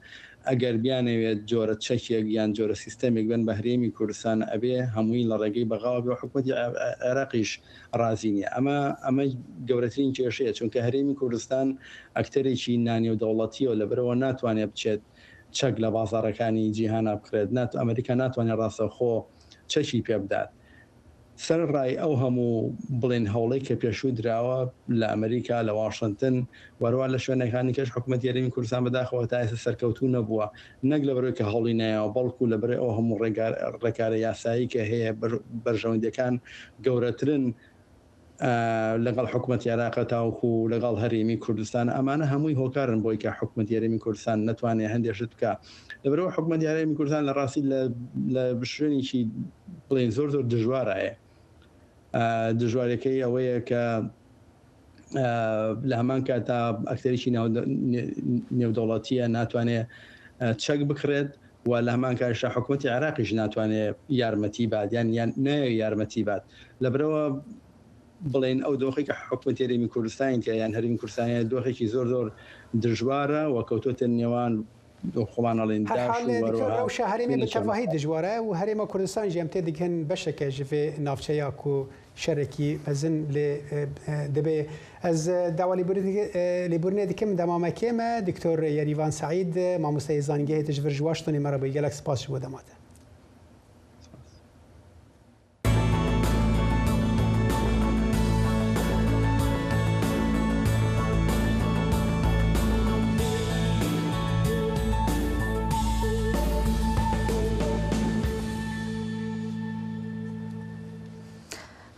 ئەگەر بیانەوێت جۆرە چەکێک یان جۆرە سیستەمێک بن بە هەرێمی کوردستان، ئەبێ هەمووی لە ڕێگەی بەغاوە بێ و حکوومەتی عێ-، عێ-، عێراقیش ڕازی نییە. ئەمە، ئەمە گەورەترین کێشەیە، چونکە هەرێمی کوردستان ئەکتەرێکی نانێودەوڵەتیەوە، لەبەرەوە ناتوانێت بچێت چەک لە بازاڕەکانی جیهانا بکڕێت. نات-، ئەمریکا ناتوانێت ڕاستەوخۆ چەکی پێ بدات. سەرەڕای ئەو هەموو، بڵێن، هەوڵەی کە پێشوو دراوە لە ئەمریکا، لە واشنتن، وەروە لە شوێنەکانی کەش حکوومەتی هەرێمی کوردستان بەداخەوە تا ئێستا سەرکەوتوو نەبووە، نەک لەبەرەوەی کە هەوڵی نایەوە، بەڵکو لەبەرەوەی ئەو هەموو ڕێگار-، ڕێکارە یاسایی کە هەیە بەر-، بەرژەوەندیەکان گەورەترن، ئە، لەگەڵ حکوومەتی عێراق تاوەکو لەگەڵ هەرێمی کوردستان. ئەمانە هەمووی هۆکارن بۆی کە حکوومەتی هەرێمی کوردستان نەتوانێت هەندێک شت بکە. لەبەرەوە حکوومەتی هەرێمی کوردستان لە ڕاستی لە، لە شوێنێکی، بڵێن، زۆر زۆر دژوارایە. ئە، دژوارەکەی ئەوەیە کە، ئە، لە هەمان کاتا ئەکتەرێکی ناو-، نێ-، نێودەوڵەتیە، ناتوانێت، ئە، چەک بکڕێت و لە هەمان کاتشا حکوومەتی عێراقیش ناتوانێت یارمەتی بات، یان، یان نایە یارمەتی بات. لەبەرەوە بڵێن ئەو دۆخی کە حکوومەتی هەرێمی کوردستانی تیا یان هەرێمی کوردستانی دۆخێکی زۆر زۆر دژوارە و کەوتوتە نێوان خۆمان ئەڵێن هەر داش حال و دکتۆر وەروەها ڕەوشە هەرێمی بە تەڤاهی دژوارە و هەرێمە کوردستان ژێمتێ دەگەن بەشێکە ژڤێ ناوچەیە کو شەرێکی مەزن لێ، ئە، ئە، دەبێ. ئەز داوا لێبوردنێ، ئە، لێبوردنێ دکم دەمامەکێمە دکتۆر یەریڤان سەعید، مامۆستای زانگەیە تژ ڤر ژواش تۆنی مەرە بووی. گەلەک سپاس ژ بۆ دەماتە.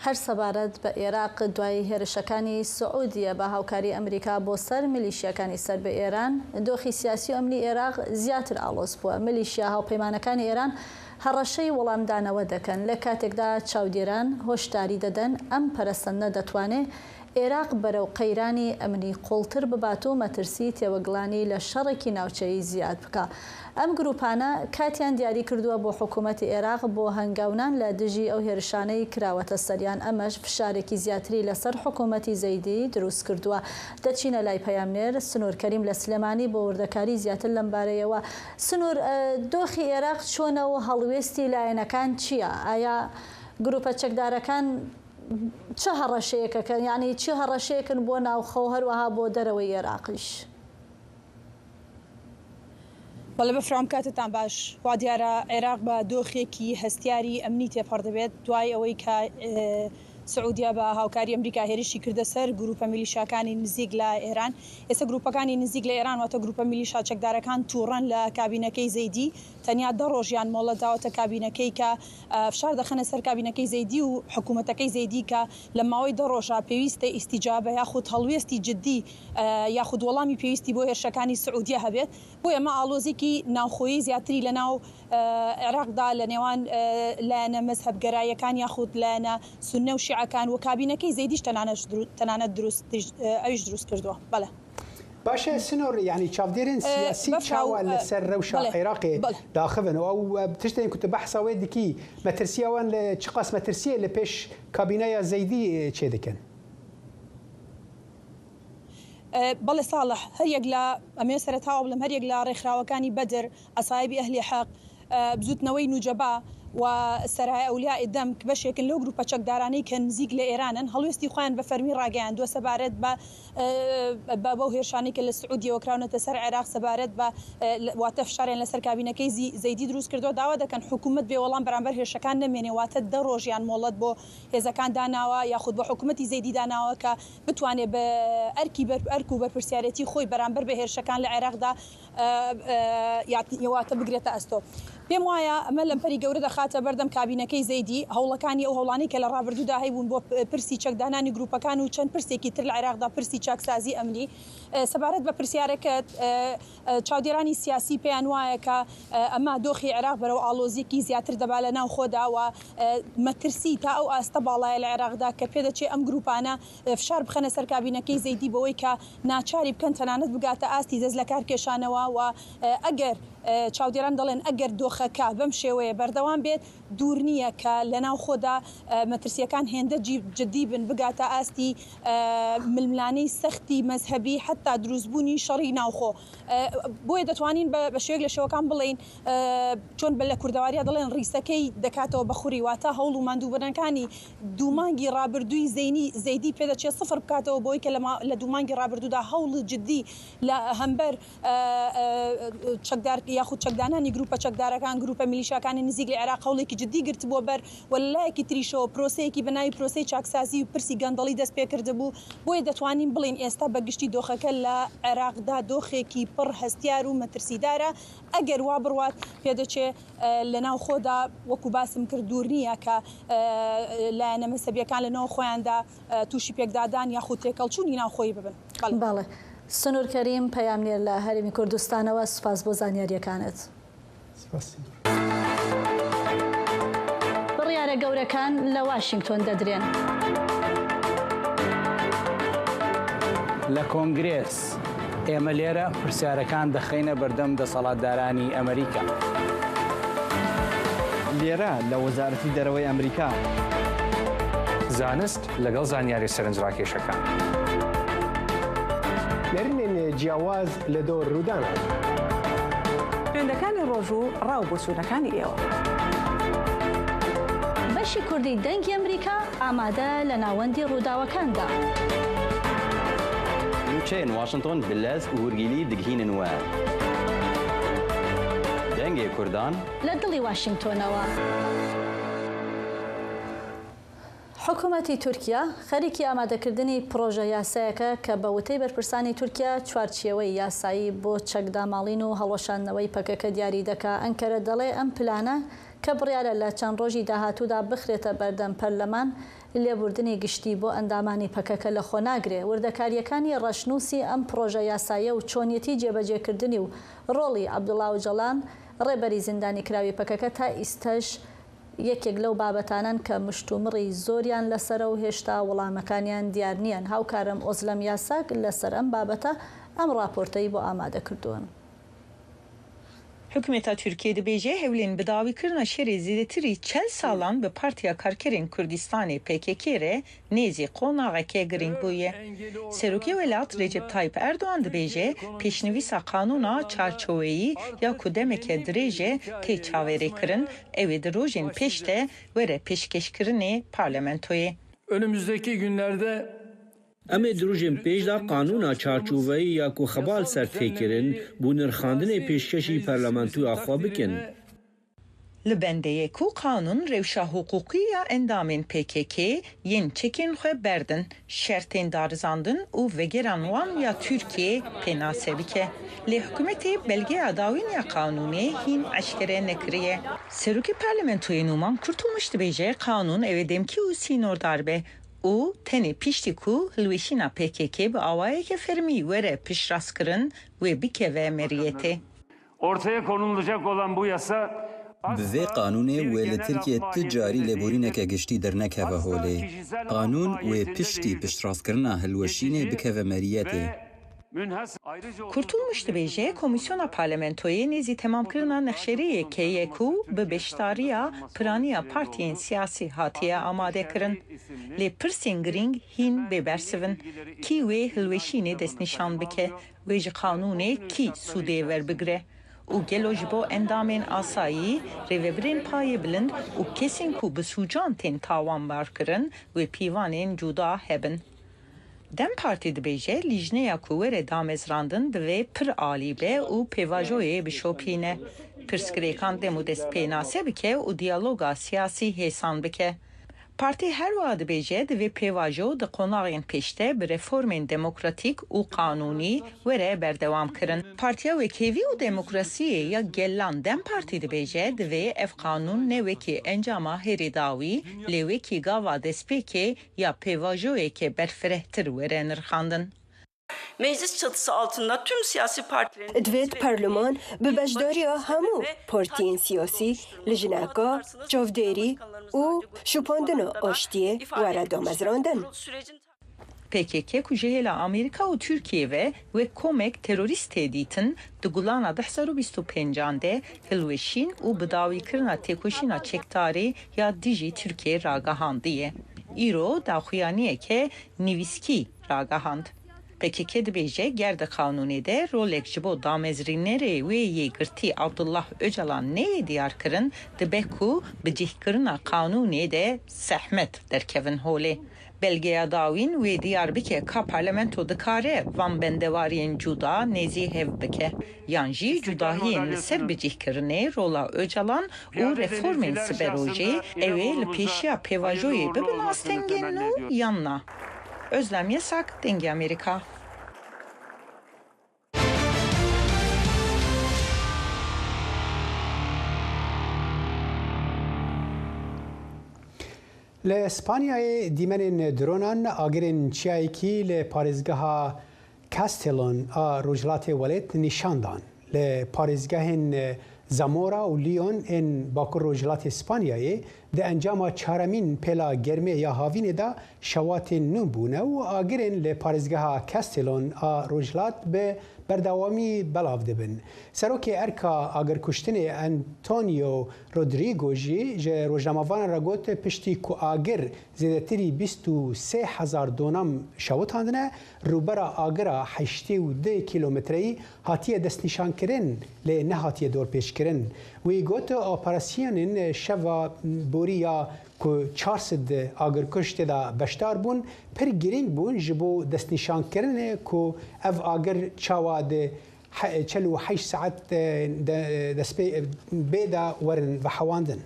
هەر سەبارەت بە ئێراق، دوای هێرشەکانی سعودیە بە هاوکاری ئەمریکا بۆ سەر میلیشیاکانی سەر بە ئێران، دۆخی سیاسی و ئەمنی ئێراق زیاتر ئاڵۆز بووە. میلیشیا هاوپەیمانەکانی ئێران هەڕەشەی وەڵامدانەوە دەکەن، لە کاتێکدا چاودێران هۆشداری دەدەن ئەم پەرەسەندنە دەتوانێت ئێراق بەرەو قەیرانی ئەمنی قوڵتر ببات و مەترسی تێوەگلانی لە شەڕێکی ناوچەیی زیاد بکە. ئەم گروپانە کاتیان دیاری کردووە بۆ حکوومەتی ئێراق بۆ هەنگاونان لە دژی ئەو هێرشانەی کراوەتە سەریان، ئەمەش فشارێکی زیاتری لەسەر حکوومەتی زەیدی دروست کردووە. دەچینە لای پەیامنێر سنوور کەریم لە سلێمانی بۆ وردەکاری زیاتر لەم بارەیەوە. سنوور، ئە، دۆخی ئێراق چۆنە و هەڵوێستی لایەنەکان چییە؟ ئایا گروپە چەکدارەکان چه هەڕەشەیەکەکەن؟ یعنی، چه هەڕەشەیەکن بۆ ناوخۆ و هەروەها بۆ دەرەوەی ئێراقیش؟ بەڵێ، بەفرام، کاتتان باش. وا دیارە عێراق بە دۆخێکی هەستیاری ئەمنی تێپەڕ دەبێت، دوای ئەوەی کە، ئێ، سعودیا بە هاوکاری ئەمریکا هێرشی کردە سەر گروپە میلیشاکانی نزیک لە ئێران. ئێستا گروپەکانی نزیک لە ئێران، واتە گروپە میلیشا چەکدارەکان، تووڕەن لە کابینەکەی زەیدی. تەنیا دە ڕۆژیان مۆڵەت داوەتە کابینەکەی کە، ئە، فشار دەخەنە سەر کابینەکەی زەیدی و حکوومەتەکەی زەیدی کە لە ماوەی دە ڕۆژە پێویستە ئیستیجابە یاخود هەڵوێستی جدی، ئە، یاخود وەڵامی پێویستی بۆ هێرشەکانی سعودیە هەبێت. بۆ ئێمە ئاڵۆزێکی ناوخۆیی زیاتری لە ناو ئێ، عێراقدا لە نێوان، ئێ، لایەنە مەزهەبگەراییەکان یاخود لایەنە سوننە و شیعەکان و کابینەکەی زەیدیش تەنانەت درو-، تەنانەت دروست، ئێ، ئەویش دروست کردووە. بەڵێ. باشە، سنۆر، یعنی، چاودێرên ئێ، سیاسی بەفرا و، چاوە ئێ، لەسەر رەوشە بەڵێ، عێراقێ بەڵێ. داخبن؟ ئەو، ئێ، تشتێن کو tu behsa wê dikî، مەترسیە wan li çiqas مەترسیە لە پێش کابینەیە زەیدی، ئێ، چێ دەکەن؟ ئێ، بەڵێ ساڵح، هەر یەک لە، ئەمێ سەرەتاوە بڵێم، هەر یەک لە ڕێکخراوەکانی بەدر، عەسایبی ئەهلی حەق، ئێ، بزوتنەوەی نوجەبا و سەرای ئەولیای دەم، کە بەشێکن لەو گروپە چەکدارانەی کە نزیک لە ئێرانن، هەڵوێستی خۆیان بە فەرمی ڕاگەیاندووە سەبارەت بە، ئێ، بە، بەو هێرشانەی کە لە سعودیەوە کراونەتە سەر عێراق سەبارەت بە، ئێ، لە، واتە فشاریان لەسەر کابینەکەی زی-، زەیدی دروست کردووە. داوا دەکەن حکوومەت بێ وەڵام بەرامبەر هێرشەکان نەمێنێ، واتە دە ڕۆژیان مۆڵەت بۆ هێزەکان داناوە، یاخود بۆ حکوومەتی زەیدی داناوە کە بتوانێت بە ئەرکی بەر-، ئەرک و بەرپرسیارەتی خۆی بەرامبەر بە هێرشەکان لە عێراقدا، ئە، ئە، یات-، یەواتە بگرێتە ئەستۆ. پێم وایە ئەمە لەمپەری گەورە دەخاتە بەردەم کابینەکەی زەیدی، هەوڵەکانی ئەو هەوڵانەی کە لە ڕابردوودا هەیبوون بۆ پ-، پرسی چەکدانانی گروپەکان و چەند پرسێکی تر لە عێراقدا، پرسی چاکسازی ئەمنی، ئە، سەبارەت بە پرسیارەکەت، ئە، ئە، چاودێرانی سیاسی پێیان وایە کە، ئە، ئەمە دۆخی عێراق بەرەو ئاڵۆزیەکی زیاتر دەبا لە ناو خۆدا و، ئە، مەترسی تا ئەو ئاستە باڵایە لە عێراقدا کە پێدەچێ ئەم گروپانە، ئە، فشار بخەنە سەر کابینەکەی زەیدی بەوەی کە ناچاری بکەن تەنانەت بگاتە ئاستی دەست لە کار کێشانەوە و، ئە، ئەگەر، ئە، چاودێران دەڵێن ئەگەر دۆخەکە بەم شێوەیە بەردەوام بێت، دوور نییە کە لە ناو خۆدا، ئە، مەترسیەکان هێندە جی-، جدی بن بگاتە ئاستی، ئە، ململانەی سەختی مەزهەبی، حتا دروستبوونی شەڕی ناوخۆ. ئە، بۆیە دەتوانین بە، بە شێوەیەک لە شێوەکان بڵێین، ئە، چۆن بە لە کوردەواریا دەڵێن ڕیسەکەی دەکاتەوە بە خوری، واتە هەوڵ و ماندووبوونەکانی دوو مانگی ڕابردووی زەینی، زەیدی پێدەچێت سفر بکاتەوە بۆی کە لە ما-، لە دوو مانگی ڕابردوودا هەوڵ جدی لە هەمبەر، ئە، ئە، چەکدار یاخود چەکدانانی گروپە چەکدارەکان، گروپە میلیشاکانی نزیک لە عێراق هەوڵێکی جدی گرتبووە بەر و لە لایەکی تریشەوە پرۆسەیەکی بەناوی پرۆسەی چاکسازی و پرسی گەندەڵی دەست پێ کردبوو. بۆیە دەتوانین بڵێین ئێستا بە گشتی دۆخەکە لە عێراقدا دۆخێکی پڕ هەستیار و مەترسیدارە. ئەگەر وا بڕوات، پێدەچێ، ئە، لە ناو خۆدا، وەکو باسم کرد، دوور نییە کە، ئە، لایەنە مەزهەبیەکان لە ناو خۆیاندا، ئە، تووشی پێکدادان یاخود تێکەڵچوونی ناوخۆیی ببن. بەڵێ. بەڵێ. سنوور کەریم، پەیامنێر لە هەرێمی کوردستانەوە، سوپاس بۆ زانیاریەکانت. سپاس. بڕیارە گەورەکان لە واشنگتۆن دەدرێن. لە کۆنگرێس، ئێمە لێرە پرسیارەکان دەخەینە بەردەم دەسەڵاتدارانی ئەمریکا. لێرە لە وەزارەتی دەرەوەی ئەمریکا. زانست لەگەڵ زانیاری سەرنجڕاکێشەکان. نەرنێن جیاواز لە دۆ ڕوودانە. خوێندەکانی ڕۆژوو ڕاو بۆچوونەکانی ئێوە. بەشی کوردی دەنگی ئەمریکا ئامادە لە ناوەندی ڕووداوەکاندا. نوچەیەن واشنتۆن بلەز وورگیلی دگهینن وە دەنگێ کوردان. لە دڵی واشنگتۆنەوە. حکوومەتی تورکیا خەریکی ئامادەکردنی پڕۆژە یاسایەکە کە بە وتەی بەرپرسانی تورکیا چوارچێوەی یاسایی بۆ چەکداماڵین و هەڵوەشاندنەوەی پەکەکە دیاری دەکا. ئەنکەرە دەڵێ ئەم پلانە کە بڕیارە لە چەند ڕۆژی داهاتوودا بخرێتە بەردەم پەرلەمان، لێبوردنی گشتی بۆ ئەندامانی پەکەکە لە خۆ ناگرێ. وردەکاریەکانی ڕەشنووسی ئەم پڕۆژە یاسایە و چۆنیەتی جێبەجێکردنی و ڕۆڵی عەبدوڵا ئۆجەڵان، ڕێبەری زیندانی کراوی پەکەکە، تا ئیستەش یەکێک لەو بابەتانەن کە مشتومڕی زۆریان لەسەرە و هێشتا وەڵامەکانیان دیار نییەن. هاوکارم ئۆزلەم یاساک لەسەر ئەم بابەتە ئەم ڕاپۆرتەی بۆ ئامادە کردوون. حکومەتا تورکیە dibêje hewlên bidawîkirina şerê zêdetirî çel salan bi Partiya Karkerên Kurdistanê P K K re nêzî qonaxeke girîng bûye. Serokê welat Recep Tayyip Erdogan dibêje, pêşnivîsa qanûna çarçoweyî ya ku demeke dirêj e tê çaverêkirin, ew ê di rojên pêş de were pêşkêşkirinê parlamentoyê. Önümüzdeki günlerde Em ê di rojên pêş de qanûna çarçoveyî ya ku xebal ser tê kirin, bû nirxandinê pêşkêşî parlamentoya xwe bikin. Li bendê ye ku qanûn rewşa hiqûqî ya endamên P K K yên çekên xwe berdin, şertên darizandin û vegeran wan ya Tirkiyê pênase bike. Lê hikûmetê belgeya dawîn ya qanûnê hîn eşkere nekiriye. Serokê Parlamentoyê Numan Kurtulmuş dibêje, qanûn ew ê demkî û sînordar be û tenê piştî ku hilweşîna P K K bi awayeke fermî were piştrastkirin, wê bikeve meriyetê. Ortaya konulacak olan bu yasa Bi vê qanûnê wê li Tirkiyê tu carî lêborîneke giştî dernekeve holê. Qanûn wê piştî piştrastkirina hilweşînê bikeve meriyetê. Kurtulmuş dibêje, Komîsyona Parlamentoyê nêzî temamkirina nexşerêyekê ye ku bi beşdariya piraniya partiyên siyasî hatiye amadekirin. Lê pirsên girîng hîn bêbersiv in. Kî wê hilweşînê destnîşan bike? Wê ji qanûnê kî sûdê werbigire? Û gelo ji bo endamên asayî, rêvebirên payê bilind û kesên ku bi sûcan tên tawanbarkirin, wê pîvanên cuda hebin? DEM Partî dibêje, lîjneya ku were damezrandin divê pir alî be û pêvajoyê bişopîne, pirsgirêkan dem û dest pênase bike û diyaloga siyasî hêsan bike. Partî her wiha dibêje, divê pêvajo di qonaxên pêşde bi reformên demokratîk û qanûnî were berdewamkirin. Partiya Wekhevî û Demokrasiyê ya Gelan DEM Partî dibêje, divê ev qanûn ne wekî encama herî dawî, lê wekî gava destpêkê ya pêvajoyeke berfirehtir were nirxandin. Meclis çatısı altında tüm siyasi partilerin Divêt perleman bi beşdariya hemû partiyên siyasî, lijneka çavdêrî û şopandina aştiyê were damezrandin. P K K ku ji hêla Amerîka û Tirkiyê ve wek komek terorîst tê dîtin, di gulana du hezar û bîst û pêncan de hilweşîn û bidawîkirina têkoşîna çekdarê ya dijî Tirkiyê ragihandiye. Îro daxuyaniyeke nivîskî ragihand. P K K dibêje, ger di qanûnê de rolek ji bo damezrînerê wê yê girtî Abdullah Ocalan neyê diyarkirin, dibe ku bi cihkirina qanûnê de zehmet derkevin holê. Belgeya dawîn wê diyar bike ka parlamento dikare van bendewariyên cuda nêzî hev bike, yan jî cudahiyên li ser bicihkirinê rola Ocalan û reformên siberojê ew ê li pêşiya pêvajoyê bibin astengên nû yan na. Özlem Yasak, Dengê Amerîka. Li Spanyayê dîmenên dronan agirên çiyayekî li parêzgeha Castellón a rojhilatê welêt nîşan dan. Li parêzgehên Zamora û León ên bakur rojhilatê Spanyayê di encama çaremîn pêla germê ya havînê de şewatên nû bûne û agirên li parêzgeha Castellón a rojhilat bi berdewamî belav dibin. Serokê Erka Agirkuştinê Antonio Rodrigo jî ji rojnamevanan re got, piştî ku agir zêdetirî bîst û sê hezar donam şewitandine, rûbera agira heştê û du kîlometreyî hatiye destnîşankirin, lê nehatiye dorpêçkirin. Wî got, operasyonên şeva borî ya ku çar sed agirkuj tê de beşdar bûn, pir girîng bûn ji bo destnîşankirinê ku ev agir çawa di he-, çel û heşt saet, e, de, destpê, e, bê de werin vehewandin.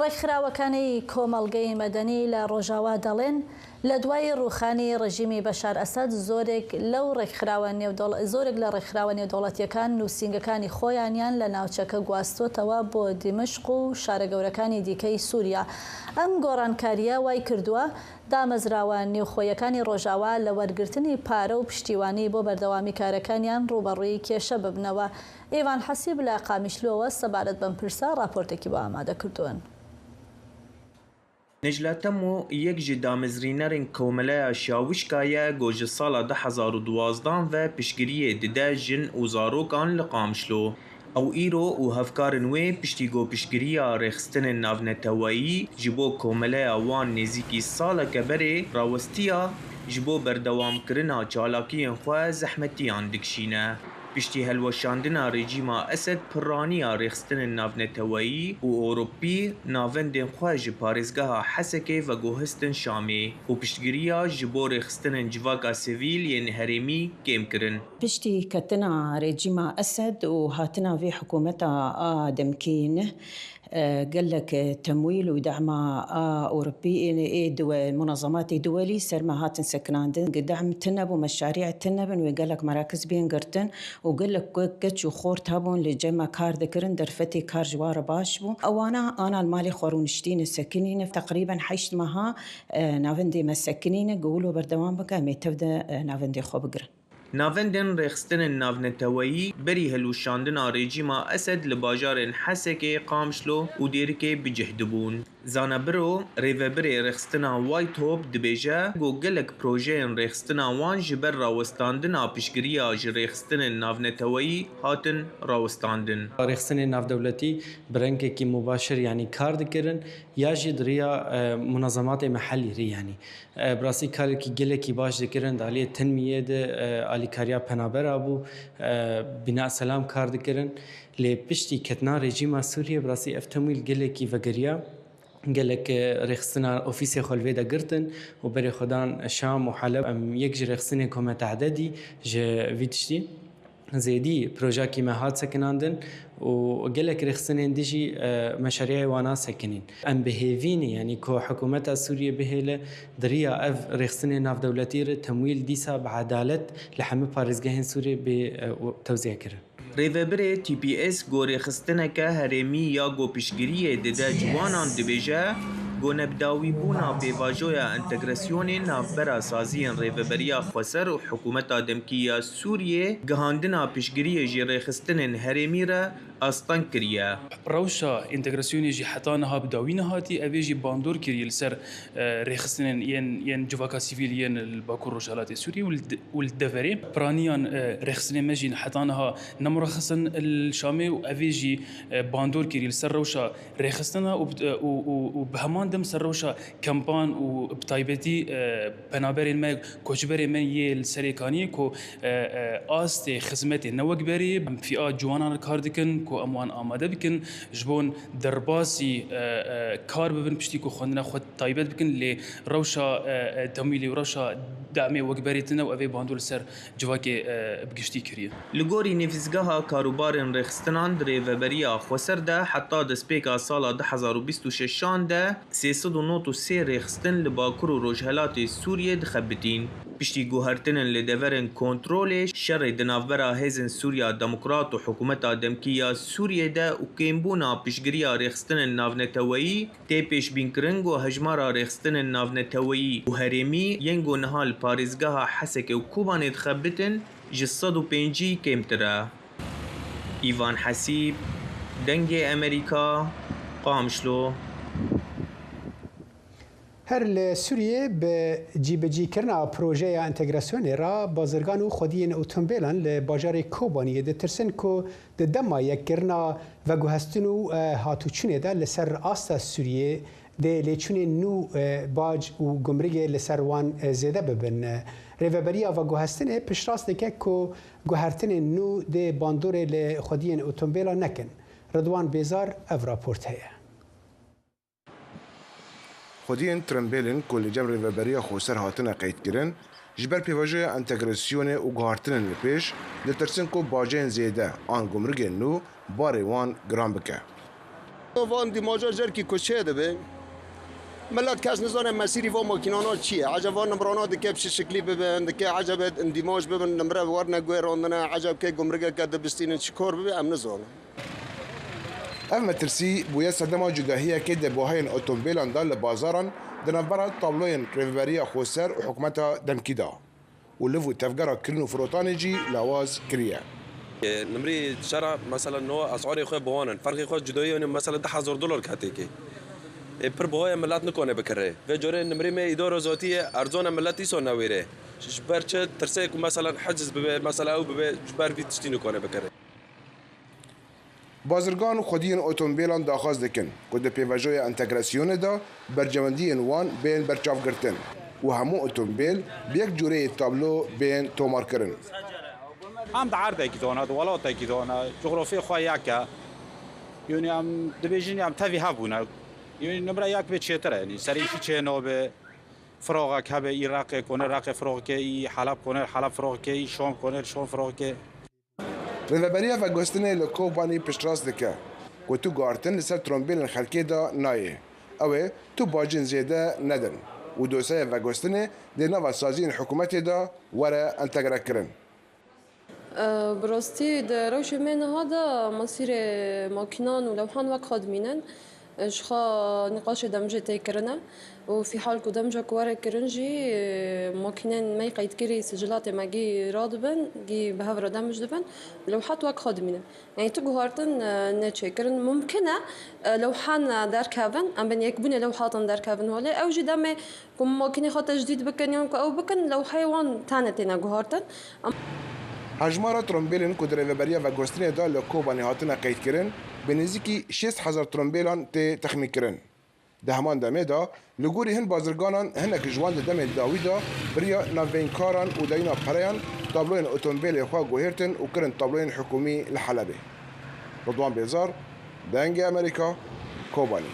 ڕێکخراوەکانی کۆمەڵگەی مەدەنی لە ڕۆژاوا دەڵێن، لە دوای ڕووخانی ڕژیمی بەشار ئەسەد زۆرێک لەو ڕێکخراوە نێودەوڵ-، زۆرێک لە ڕێکخراوە نێودەوڵەتیەکان نووسینگەکانی خۆیانیان لە ناوچەکە گواستووەتەوە بۆ دیمشق و شارە گەورەکانی دیکەی سووریا. ئەم گۆڕانکاریە وای کردووە دامەزراوە نێوخۆیەکانی ڕۆژاوا لە وەرگرتنی پارە و پشتیوانی بۆ بەردەوامی کارەکانیان ڕوبەڕووی کێشە ببنەوە. ئێوان حەسیب لە قامیشلۆوە سەبارەت بەم پرسە ڕاپۆرتێکی بۆ ئامادە کردوون. Necla Temo yek ji damezrînerên Komeleya Şawişka ye ku ji sala du hezar û duwazdan ve piştgiriyê dide jin û zarokan li Qamişlo. Ew îro û hevkarên wê piştî ku piştgiriya rêxistinên navneteweyî ji bo komeleya wan nêzîkî saleke berê rawestiya, ji bo berdewamkirina çalakiyên xwe zehmetiyan dikişîne. Piştî helweşandina rejîma Esed pirraniya rêxistinên navneteweyî û Ewropî navendên xwe ji parêzgeha Hesekê veguhestin Şamê û piştgiriya ji bo rêxistinên civaka sivîl yên herêmî kêm kirin. Piştî ketina rejîma Esed û hatina vê hikûmeta a demkî neh, e, gelek temwîl û dema a Ewropî ê, ê duwe-, munezematê duwelî ser me hatin sekinandin. Dem tune bû, meşarî tune bin wê gelek merakiz bên girtin û gelek ke-, keç û xort hebûn li cem me kar dikirin, derfetê kar ji wan re baş bû. Ewana ana li malê xwe rûniştîne sekinîne. Teqrîben heşt meha, e, navendê me sekinîne, ku wilo berdewam bike, em ê tev de, e, navendê xwe bigirin. Navendên rêxistinên navneteweyî berî hilweşandina rejîma Esed li bajarên Hesekê, Qamişlo û Dêrikê bi cih dibûn. Zanebiro, rêvebirê rêxistina White Hope dibêje ku gelek projeyên rêxistina wan ji ber rawestandina piştgiriya ji rêxistinên navneteweyî hatin rawestandin. Rêxistinên navdewletî bi rengekî mubaşir, yanî kar dikirin ya jî di riya, e, munazematê mehellî re, yanî, e, bi rastî karekî gelekî baş dikirin, di aliyê tenmiyê de, e, alîkariya penabera bû, e, Bina Selam kar dikirin. Lê piştî ketina rejîma Sûriyê, bi rastî ev temwîl gelekî vegeriya. Gelek, e, rêxistina ofîsê xwe li vê de girtin û berê xwe dan Şam û Heleb. Em yek ji rêxistinên ku me tehde dî ji vî tiştî. Zêdî projakî me hat sekinandin û gelek rêxistinên din jî, e, meşeriyê wana sekinîn. Em bi hêvî ne, yanî ku hikûmeta Sûriyê bihêle, di riya ev rêxistinên navdewletî re temwîl dîsa bi edalet li hemû parêzgehên Sûriyê bê, e, tewzîe kirin. Rêvebirê T P S ku rêxistineke herêmî ya ku piştgiriyê dide ciwanan dibêje ku nebidawîbûna pêvajoya entegrasyonê navbera saziyên Rêveberiya Xweser û Hikûmeta Demkî ya Sûriyê gihandina piştgiriyê ji rêxistinên herêmî re asteng kiriye. Rewşa entegrasyonê jî heta niha bi dawî nehatî, ev ê jî bandor kiriye li ser, e, rêxistinên yên, yên civaka sivîl yên li Bakur Rojhelatê Sûriyê û li de-, û li deverê. Piraniyan, e, rêxistinên me jî heta niha nemuraxistin li Şamê û ev ê jî, e, bandor kiriye li ser rewşa rêxistina û bi, û, û, û bi heman dem ser rewşa kempan û bi taybetî, e, penaberên me, koçberên me yê li Serêkaniyê ku, e, e, astê xizmetê ne wek berê, em fîa ciwanan re kar dikin ku em wan amade bikin, ji bo derbasî, e, e, kar bibin, piştî ku xwendina xwe taybet bikin, lê rewşa, e, e, temwîlê û rewşa demê wek berê tune û ev ê bandor li ser civakê, e, bi giştî kiriye. Li gorî Nivîsgeha Karûbarên Rêxistinan di Rêveberiya Xweser de heta destpêka sala du hezar û bîst û şeşan de sê sed û nod û sê rêxistin li Bakur û Rojhelatê Sûriyê dixebitîn. Piştî guhertinên li deverên kontrolê, şerê di navbera Hêzên Sûriya Demokrat û Hikûmeta Demkî ya Sûriyê de û kêmbûna piştgiriya rêxistinên navneteweyî, tê pêşbînkirin ku hejmara rêxistinên navneteweyî û herêmî yên ku niha li parêzgeha Hesekê û Kobanê dixebitin ji sed û pêncî kêmtir e. Îvan Hesîb, Dengê Emerîka, Qamişlo. Her li Sûriyê bi cîbicîkirina projeya entegrasyonê re bazirgan û xwediyên otombêlan li bajarê Kobaniyê ditirsin ku di dema yekkirina veguhestin û, e, hatûçûnê de li ser asta Sûriyê dê lêçûnên nû, e, bac û gumrigê li ser wan, e, zêde bibin. Rêveberiya veguhestinê piştrast dike ku guhertinên nû dê bandorê li xwediyên otombêla nekin. Ridwan Bêzar ev raport heye. Xwediyên tirimbêlên ku li cem Rêveberiya Xweser hatine qeydkirin, ji ber pêvajoya entegrasyonê û guhartinên li pêş, ditirsin ku bacên zêde an gumrigên nû barê wan giran bike. Van dîmaja jerkî ku çê dibe, milet kes nizane mesîrî van makînana çi ye. Eceb van nimrana dike bi çi şiklî bibin, dike ecebe îndîmaj bibin, nimre werne guêrandine, eceb kê gumrigeke dibistînin çi kar bibe, em nizanin. Ev metirsî bûye sedema cudahiyekê di buhayên otombêlan de li bazaran di navbera tabloyên Rêveberiya Xweser û Hikûmeta Demkî de û liv û tevgera kirin û firotanê jî lawaz kiriye. Nimrî şera, mesela, no esarê xwe bi wan in. Ferqê xwe cudahiyê ne, mesela, du hezar dolar ketê kê. Ê, pir buhaya milet nikane bikire. Vê corê nimrî me îdara zatî ye, erzan e, milet îsa newêre. Ji ber çi? Tirsê ku, mesela, heciz bibe, mesela, ew bibe, ji ber vî tiştî nikane bikire. Bazirgan û xwediyên otombêlan daxwaz dikin ku di pêvajoya entegrasyonê de berjewendiyên wan bên berçavgirtin û hemû otombêl bi yek cûreyê tablo bên tomarkirin. Em di erdekî de ne, di welatekî de ne, cografyê xwe yek e. Yanî em dibêjin, em tevî hev bûne. Yanî nimre yek bê çêtir e, yanî serê kî çê nabe. Firoxek hebe, î Reqê konê Reqê firoxke, î Heleb konê Heleb firoxke, î Şam konê Şam firoxke. Rêveberiya Veguhestinê li Kobanî piştrast dike ku tu guhartin li ser trombêlên xelkê de nayê. Ew ê tu bacên zêde nedin û dosyaya veguhestinê dê nava saziyên hikûmetê de were entegrekirin. Bi rastî di rewşê me niha de masîrê makînan û lewhan wek xwe dimînin. Ji xwe nîqaşê demjê tê kirine û fîhal ku demjek were kirin jî, ma Kînên me qeydkirî sicilatê me gî radibin, gî bi hev re demj dibin, lewhat wek xwe dimînin. Yanî tu guhartin, e, neçêkirin. Mumkin e, e, lewhan derkevin, em bên yekbûnê lewhatan derkevin holê. Ew jî demê ku makînê xwe tejdîd bikin yan ku ew bikin, lewheyê wan tane têne guhartin. Em- Hejmara trombêlên ku di rêveberiya veguhestinê de li Kobanê hatine qeydkirin, bi nêzîkî şêst hezar trombêlan tê texmînkirin. Di heman demê de, li gorî hin bazirganan hinek ji wan di demê dawî de bi riya navbeyinkaran û dayîna pereyan tabloyên otomobilê xwe guhêrtin û kirin tabloyên hikûmî li Helebê. Ridwan Bêzar, Dengê Amerîka, Kobanê.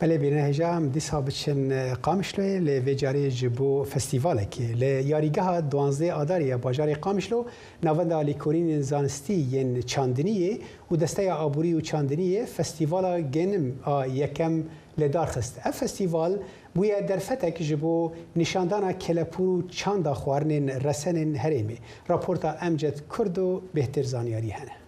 Belê bîne hêja em dîsa biçin, e, Qamişloyê, lê vê carê ji bo festîvalekê. Li yarîgeha duwazdeh Adarê ya bajarê Qamişlo, Navenda Lêkolînên Zanistî yên Çandiniyê û Desteya Aborî û Çandiniyê Festîvala Genim a yekem li dar xist. Ev festîval bûye derfetek ji bo nîşandana kelepûr û çanda xwarinên resenên herêmê. Raporta Emcet Kurdo bêhtir zanyarî hene.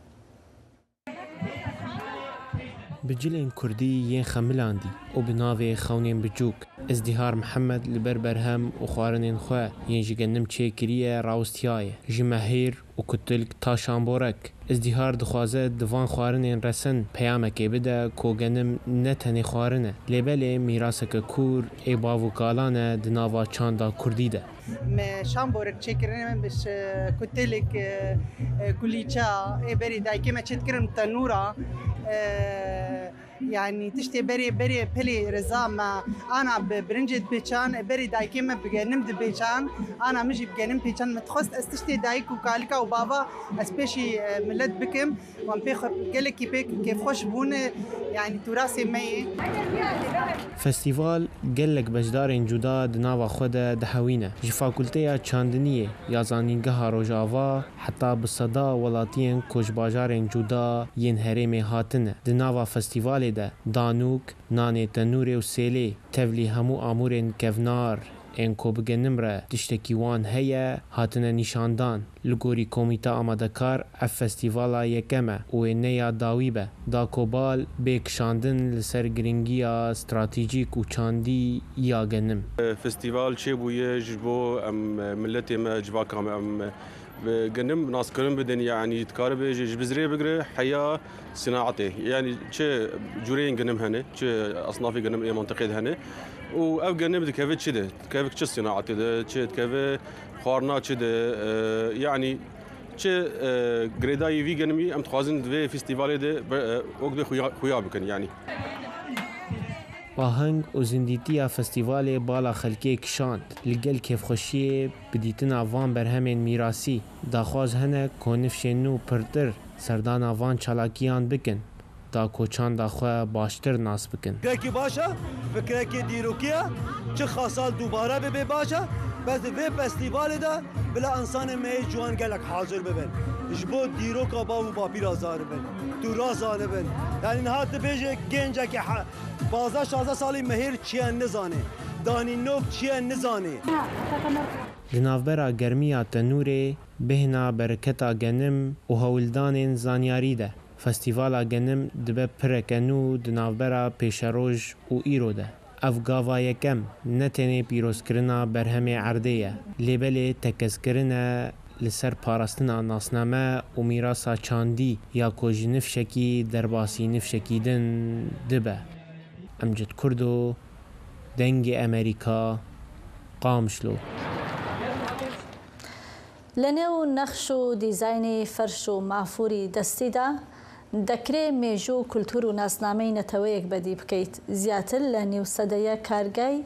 Bi cilên kurdî yên xemilandî û bi navê xewnên biçûk, Îzdîhar Mihemed li ber berhem û xwarinên xwe yên ji genim çêkiriye rawistiyaye. Ji mehêr û kutilk ta şamborek, Îzdîhar dixwaze di van xwarinên resin peyamekê bide ku genim ne tenê xwarin e, lê belê mîraseke kûr ê bav û kalan e di nava çanda kurdî de. Me şamborek çêkirine, me bi ş-, kutelek, e, e, kulîça, ê berê dayikê me çêdikirin tenûra, e, yanî tiştê berê, berê pelê reza me ana bi birincê dipêçan, berê dayikê me bi genim dipêçan, ana min jî bi genim pêçan. Me dixwest ez tiştê dayik û kalika û bava ez pêşî, e, milet bikim. Wan pê xwe gelekî pê kêfxweş bûn, yanî tûrasê me yê. Festîval gelek beşdarên cuda di nava xwe de dihewîne. Ji Fakulteya Çandiniyê ya Zanîngeha Rojava heta bi seda welatiyên ku ji bajarên cuda yên herêmê hatine. Di nava festîvalê de danûk, nanê tenûrê û sêlê, tevlî hemû amûrên kevnar, ên ku bi genim re tiştekî wan heye, hatine nîşandan. Li gorî komîta amadekar ev festîvala yekem e û ê ne ya dawî be. Da ku bal bê kişandin li ser girîngiya stratejîk û çandî ya genim. Festîval çêbûye ji bo em, miletê me, civaka me, em, bi genim naskirin bidin, yanî dikare bêje ji bizirê bigire heya sînaetê. Yanî çi cûreyên genim hene, çi esnafê genim ê mintîqê de hene û ev genim dikeve çi de? Dikeve çi sînaetê de, çi dikeve xwarina çi de? E, yanî çi, e, girêdayî vî genimî em dixwazin di vê festîvalê de be, e, wek dê xuya, xuya bikin yanî. Aheng û zindîtiya festîvalê bala xelkê kişand. Li gel kêfxweşiyê bi dîtina van berhemên mîrasî, daxwaz hene ku nifşên nû pirtir serdana van çalakiyan bikin, da ku çanda xwe baştir nas bikin. Fikrekî baş e, fikrekê dîrokî ye, çi xasal dubare bibe baş e, bes di vê festîvalê de bila însanên me yê ciwan gelek hazir bibin. Ji bo dîroka bav û bapîra zanibin, tûra zanibin. Yanî niha tu bêje gencekî he-, pazdeh şazdeh salî mehêr çi ye nizane, danînok çi ye nizane. Di navbera germiya tenûrê, bêhna bereketa genim û hewldanên zanyarî de, festîvala genim dibe pireke nû di navbera pêşeroj û îro de. Ev gava yekem ne tenê pîrozkirina berhemê erdê ye, lê belê tekez kirin e li ser parastina nasname û mîrasa çandî ya ku ji nifşekî derbasî nifşekî din dibe. Emcid Kurdo, Dengê Amerîka, Qamişlo. لە نێو نەخش و دیزاینی فەرش و مافووری دەستیدا، دەکرێ مێژوو و کولتور و ناسنامەی نەتەوەیەک بەدی بکەیت. زیاتر لە نیو سەدەیە کارگای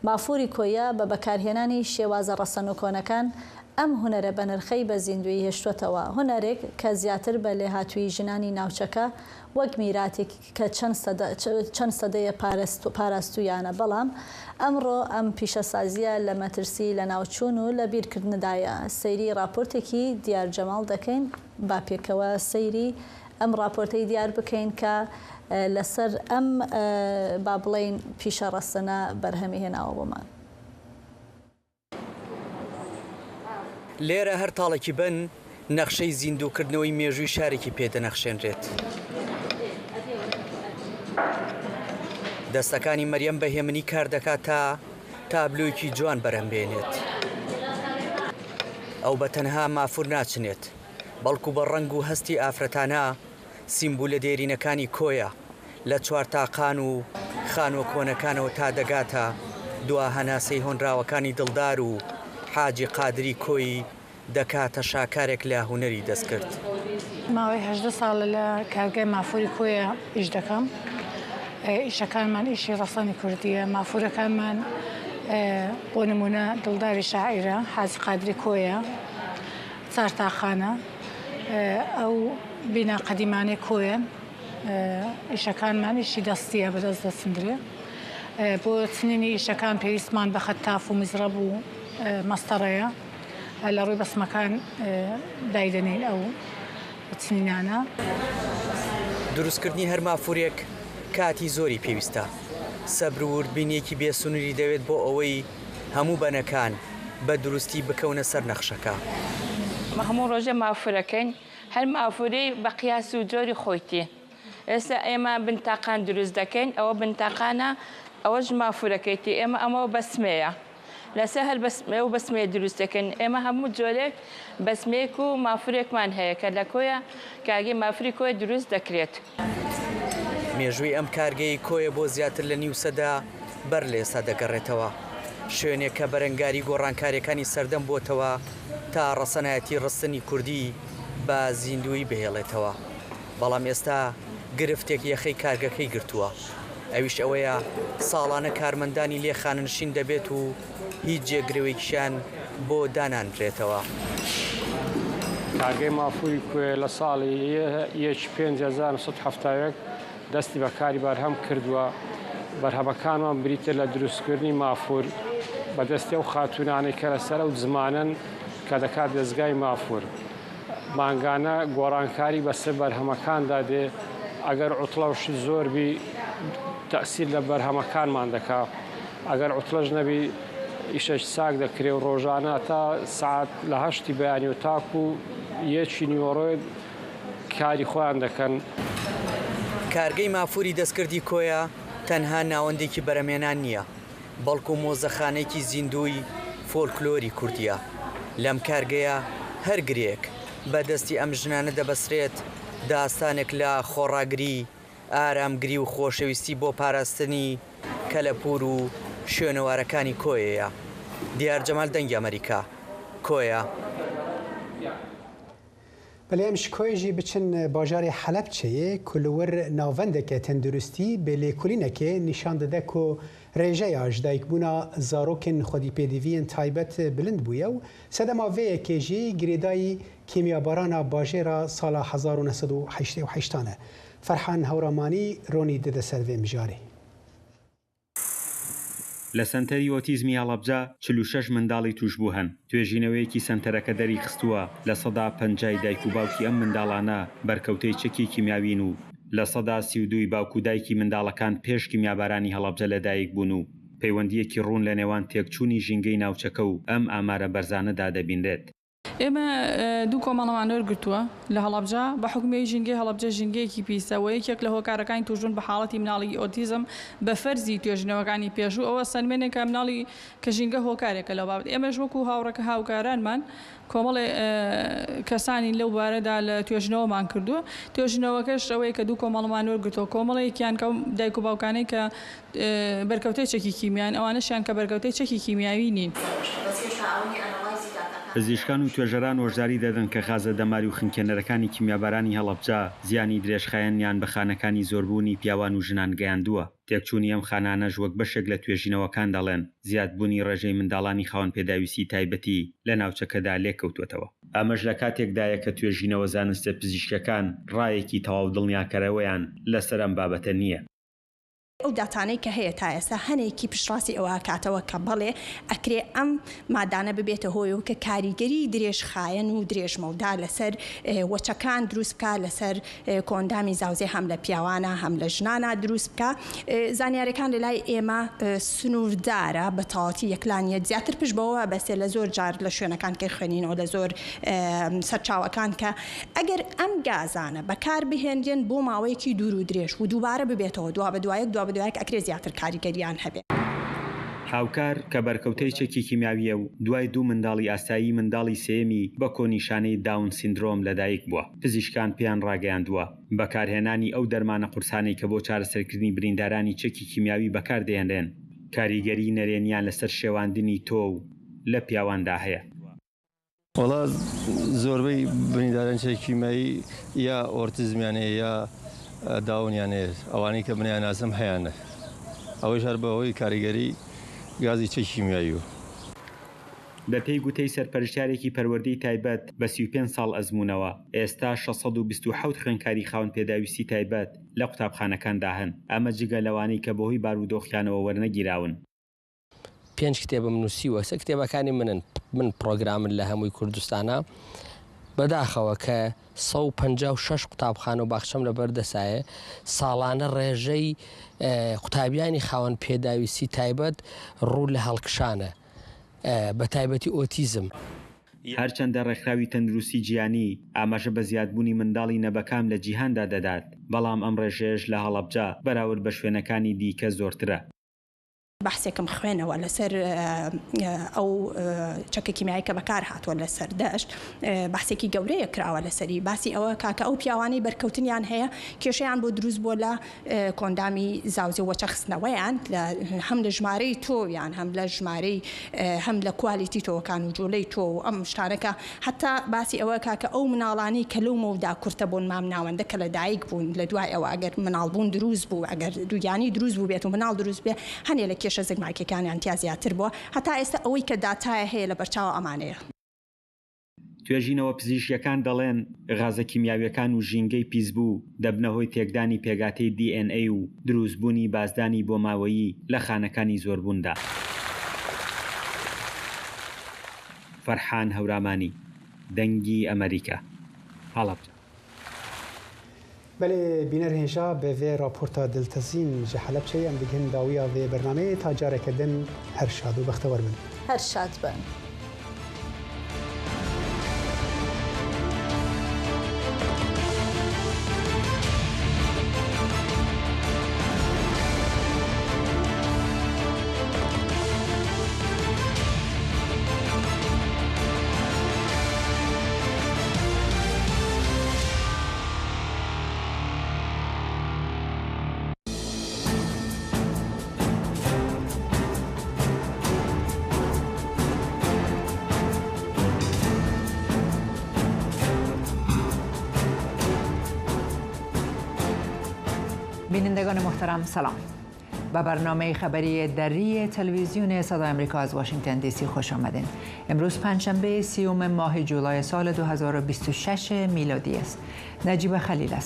مافووری کۆیە بە بەکارهێنانی شێوازە ڕەسەن و کۆنەکان ئەم هونەرە بەنرخەی بە زیندووی هێشتووەتەوە. هونەرێک کە زیاتر بە لێهاتووی ژنانی ناوچەکە وەک میراتێک کە چەند سەدە، چ-، چەند سەدەیە پارست-، پاراستوویانە، بەڵام ئەمڕۆ ئەم پیشەسازییە لە مەترسی لەناوچوون و لەبیرکردندایە. سەیری ڕاپۆرتێکی دیار جەماڵ دەکەین، با پێکەوە سەیری ئەم ڕاپۆرتەی دیار بکەین کە، ئە، لەسەر ئەم، ئە، با بڵێین پیشەڕەسەنە بەرهەمی هێناوە بۆمان. لێرە هەر تاڵێکی بن، نەخشەی زیندووکردنەوەی مێژووی شارێکی پێ دەنەخشێنرێت. دەستەکانی مەریەم بە هێمنی کار دەکات تا تابلۆیەکی جوان بەرهەم بێنێت. ئەو بە تەنها مافور ناچنێت، بەڵکو بە ڕەنگ و هەستی ئافرەتانە سیمبولە دێرینەکانی کۆیە، لە چوار تاقان و خانووە کۆنەکانەوە تا دەگاتە دوا هەناسەی هۆنراوەکانی دڵدار و حاجی قادری کۆی دەکاتە شاکارێک لە هونەری دەستکرد. ماوەی هەژدە ساڵە لە کارگای مافوری کۆیە ئیش دەکەم. ئێ، ئیشەکانمان ئیشی ڕەسەنی کوردیە. مافورەکانمان، ئێ، بۆ نمونە دڵداری شاعیرە، حاجی قادری کۆیە، چار تاقانە. ئێ، ئەو بینا قەدیمانەی کۆیە. ئێ، ئیشەکانمان ئیشی دەستیە، بەدەست دەسندرێ. ئێ، بۆ چنینی ئیشەکان پێویستمان بە خەتاف و مزرەب و، ئێ، مەستەڕەیە. ئێ، لە ڕووی بەسمەکان، ئێ، دایدەنین ئەو چنینانە. دروستکردنی هەر مافورێک کاتی زۆری پێویستە. سەبر و وردبینیەکی بێسنووری دەوێت بۆ ئەوەی هەموو بەنەکان بە دروستی بکەونە سەر نەخشەکە. ئەمە هەموو ڕۆژێ مافورەکەین. هەر مافورەی بە قیاس و جۆری خۆیتی. ئێستا ئێمە بنتاقان دروست دەکەین، ئەوە بنتاقانە، ئەوەش مافورەکەیتی. ئێمە ئەمە بەسمەیە. لەسەر هەر بەسمێ و بەسمێ دروست دەکەین. ئێمە هەموو جۆرێک بەسمێک و مافورێکمان هەیە کە لە کۆیە، کارگەی مافوری کۆیە دروست دەکرێت. مێژووی ئەم کارگەی کۆیە بۆ زیاتر لە نیو سەدە بەر لە ئێستا دەگەڕێتەوە. شوێنێک کە بەرەنگاری گۆڕانکاریەکانی سەردەم بۆتەوە تا ڕەسەنایەتی ڕستنی کوردی بە زیندووی بهێڵێتەوە. بەڵام ئێستا گرفتێک یەخەی کارگەکەی گرتووە. ئەویش ئەوەیە ساڵانە کارمەندانی لێ خانەنشین دەبێت و هیچ جێگرەوەیەکیشیان بۆ دانانرێتەوە. کارگەی مافوری کوێ لە ساڵی یەک پێنج هەزار و نۆ سەد و حەفتا و یەک دەستی بە کاری بەرهەم کردووە. بەرهەمەکانمان بریتە لە دروستکردنی مافور بە دەستی ئەو خاتوونانەی کە لەسەر ئەو زمانن کە دەکات دەستگای مافور. مانگانە گۆڕانکاری بەسەر بەرهەمەکاندا دێ. ئەگەر عوتڵە و شت زۆر بی، تەئسیر لە بەرهەمەکانمان دەکا. ئەگەر عوتڵەش نەبی، ئیشەش ساک دەکرێ و ڕۆژانە تا سعات لە هەشتی بەیانی و تاکو یەکی نیوەڕۆ کاری خۆیان دەکەن. کارگەی مافوری دەستکردی کۆیە تەنها ناوەندێکی بەرەمێنان نییە، بەڵکو مۆزەخانەیەکی زیندووی فۆلکلۆری کوردیە. لەم کارگەیە هەر گرێک بە دەستی ئەم ژنانە دەبەسرێت، داستانێک لە خۆڕاگری، ئارامگری و خۆشەویستی بۆ پاراستنی کەلەپور و شوێنەوارەکانی کۆیەیە. دیار جەمال، دەنگی ئەمریکا، کۆیە. Belê, em ji Koyê jî biçin bajarê Helebçeyê ku li wir navendeke tenduristî bê lêkolînekê nîşan dide ku rêjeya ji dayikbûna zarokên xwedîpêdiviyên taybet bilind bûye û sedema vê yekê jî girêdayî kîmyabarana bajêra sala hezar û neh sed û heştê û heştan e. Ferhan Hewramanî ronî dide ser vê mijarê. لە سەنتەری ئۆتیزمی هەڵەبجە چل و شەش منداڵی توشبوو هەن. توێژینەوەیەکی سەنتەرەکە دەریخستووە لە سەدا پەنجای دایک و باوکی ئەم منداڵانە بەرکەوتەی چەکی کیمیاوین و لە سەدا سی و دووی باوک و دایکی منداڵەکان پێش کیمیابارانی هەڵەبجە لە دایک بوون و پەیوەندیەکی ڕوون لە نێوان تێکچوونی ژینگەی ناوچەکە و ئەم ئامارە بەرزانەدا دەبینرێت. ئێمە، ئە، دوو کۆمەڵەمان وەرگرتووە لە هەڵەبجە. بە حکومی ژینگەی هەڵەبجە ژینگەیەکی پیسە و یەکێک لە هۆکارەکانی توشبوون بە حاڵەتی مناڵی ئۆتیزم بە فەرزی توێژینەوەکانی پێشوو ئەوە سەلمێنێکە مناڵی کە ژینگە هۆکارێکە لەو بابەت. ئێمەش وەکو هاوڕێکە هاوکارانمان کۆمەڵێ، ئە، کەسانی لەو بارەدا لە توێژینەوەمان کردووە. توێژینەوەکەش ئەوەیە کە دوو کۆمەڵەمان وەرگرتووە. کۆمەڵێکیان کە دایک و باوکانەی کە، ئە، بەرکەوتەی چەکی کیمیان، ئەوانەشیان کە بەرکەوتەی چەکی کیمیاوی نین. پزیشکان و توێژەران هۆشداری دەدەن کە غازە دەماری و خنکێنەرەکانی کیمیابارانی هەڵەبجە زیانی درێژخایەنیان بە خانەکانی زۆربوونی پیاوان و ژنان گەیاندووە. تێکچوونی ئەم خانانەش وەک بەشێک لە توێژینەوەکان دەڵێن زیادبوونی ڕێژەی منداڵانی خاوەن پێداویستی تایبەتی لە ناوچەکەدا لێکەوتووەتەوە. ئەمەش لە کاتێکدایە کە توێژینەوە زانستە پزیشکەکان ڕایەکی تەواو دڵنیاکەرەوەیان لەسەر ئەم بابەتە نییە. ئەو داتانەی کە هەیە تا ئێستا هەنێکی پشتڕاستی ئەوە کاتەوە کە بەڵێ ئەکرێ ئەم مادانە ببێتە هۆی و کە کاریگەری درێژخایەن و درێژمەودا لەسەر، ئێ، وەچەکان دروست بکە، لەسەر، ئێ، کۆندامی زاوزێ هەم لە پیاوانە هەم لە ژنانە دروست بکە. ئێ، زانیاریەکان لە لای ئێمە، ئێ، سنووردارە، بە تەواوەتی یەکلانیەت. زیاتر پشت بەوە بەسێ لە زۆر جار لە شوێنەکان کە خوێنینەوە لە زۆر، ئێ، سەرچاوەکان کە ئەگەر ئەم گازانە بەکار بهێنرێن بۆ ماوەیەکی دوور و درێژ و دووبارە ببێتەوە دوا بە دوایەک، دوا بە دوایەک، ئەکرێ زیاتر کاریگەریان هەبێ. هاوکار کە بەرکەوتەی چەکی کیمیاویە و دوای دوو منداڵی ئاسایی منداڵی سێیەمی بە کۆنیشانەی داون سیندرۆم لەدایک بووە، پزیشکان پێیان ڕاگەیاندووە بەکارهێنانی ئەو دەرمانە قورسانەی کە بۆ چارەسەرکردنی بریندارانی چەکی کیمیاوی بەکاردەهێنرێن کاریگەری نەرێنیان لەسەر شێواندنی تۆو لە پیاواندا هەیە. وەڵا زۆربەی برینداران چەکی کیمیایی یا ئۆرتیزمیان هەیە یا داونیان هەیە، ئەوانەی کە منیان ناسم هەیانە، ئەوەش هەر بەهۆی کاریگەری گازی چەکی کیمیایی و. بە پێی گوتەی سەرپەرشتیارێکی پەروەردەی تایبەت بە سی و پێنج ساڵ ئەزموونەوە، ئێستا شەش سەد و بیست و حەوت خوێندکاری خاوەن پێداویستی تایبەت لە قوتابخانەکاندا هەن، ئەمە جگە لەوانەی کە بەهۆی بارودۆخیانەوە وەرنەگیراون. پێنج کتێبم نووسیوە، سێ کتێبەکانی منن، من پڕۆگرامن لە هەمووی کوردستانا. بەداخەوە کە سەد و پەنجا و شەش قوتابخانە و باخچەم لەبەر دەسایە، ساڵانە ڕێژەی قوتابیانی خاوەن پێداویستی تایبەت ڕوو لە هەڵکشانە، بە تایبەتی ئۆتیزم. هەرچەندە ڕێکخراوی تەندروستی جیهانی ئاماژە بە زیادبوونی منداڵی نەبەکام لە جیهاندا دەدات، بەڵام ئەم ڕێژەیەش لە هەڵەبجە بەراورد بە شوێنەکانی دیکە زۆرترە. بەحسێکم خوێنەوە لەسەر ئەو چەکە کیمیایی کە بەکار هاتووە لەسەر دەشت، بەحسێکی گەورەیە کراوە لەسەری، باسی ئەوە کاکە ئەو پیاوانەی بەرکەوتنیان هەیە کێشەیان بۆ دروست بووە لە کۆندامی زاوزێ وەچەخستنەوەیان، هەم لە ژمارەی تۆویان هەم لە ژمارەی هەم لە کوالیتی تۆوەکان و جۆلەی تۆو و ئەم شتانەکە، حتا باسی ئەوە کاکە ئەو مناڵانەی کە لەو مەودا کورتە بوون مام ناوەندە کە لە دایک بوون لە دوای ئەوە ئەگەر مناڵ بوون دروست بوو، ئەگەر دووگیانی دروست بوو بێت و مناڵ دروست بێ، هەنێ لە کێشە زگماکیەکانیان تیا زیاتر بووە. هەتا ئێستا ئەوەی کە داتایە هەیە لە بەرچاوە ئەمانەیە. توێژینەوە پزیشکیەکان دەڵێن غازە کیمیاویەکان و ژینگەی پیسبوو دەبنە هۆی تێکدانی پێگاتەی DNA و دروستبوونی بازدانی بۆماوەیی لە خانەکانی زۆربووندا. فەرحان هەورامانی، دەنگی ئەمریکا، هەڵەبجە. Belê bîner hêja bi vê raporta diltizîn ji Helebçeyê em digihin dawiya vê bernameyê ta careke din her şad û bextewar bin. Her şad bin. Bînindeganê muhterem, selam. Be bernameyê xeberî yê derî yê Televîzyonê Sedayê Amerîka ez Washington D C xweş amedin. Îmrûz Pençembe, sîyûmê mahê Cûlayê salê du hezar û bîst û şeş miladî ye. Necîbe Xelîl e.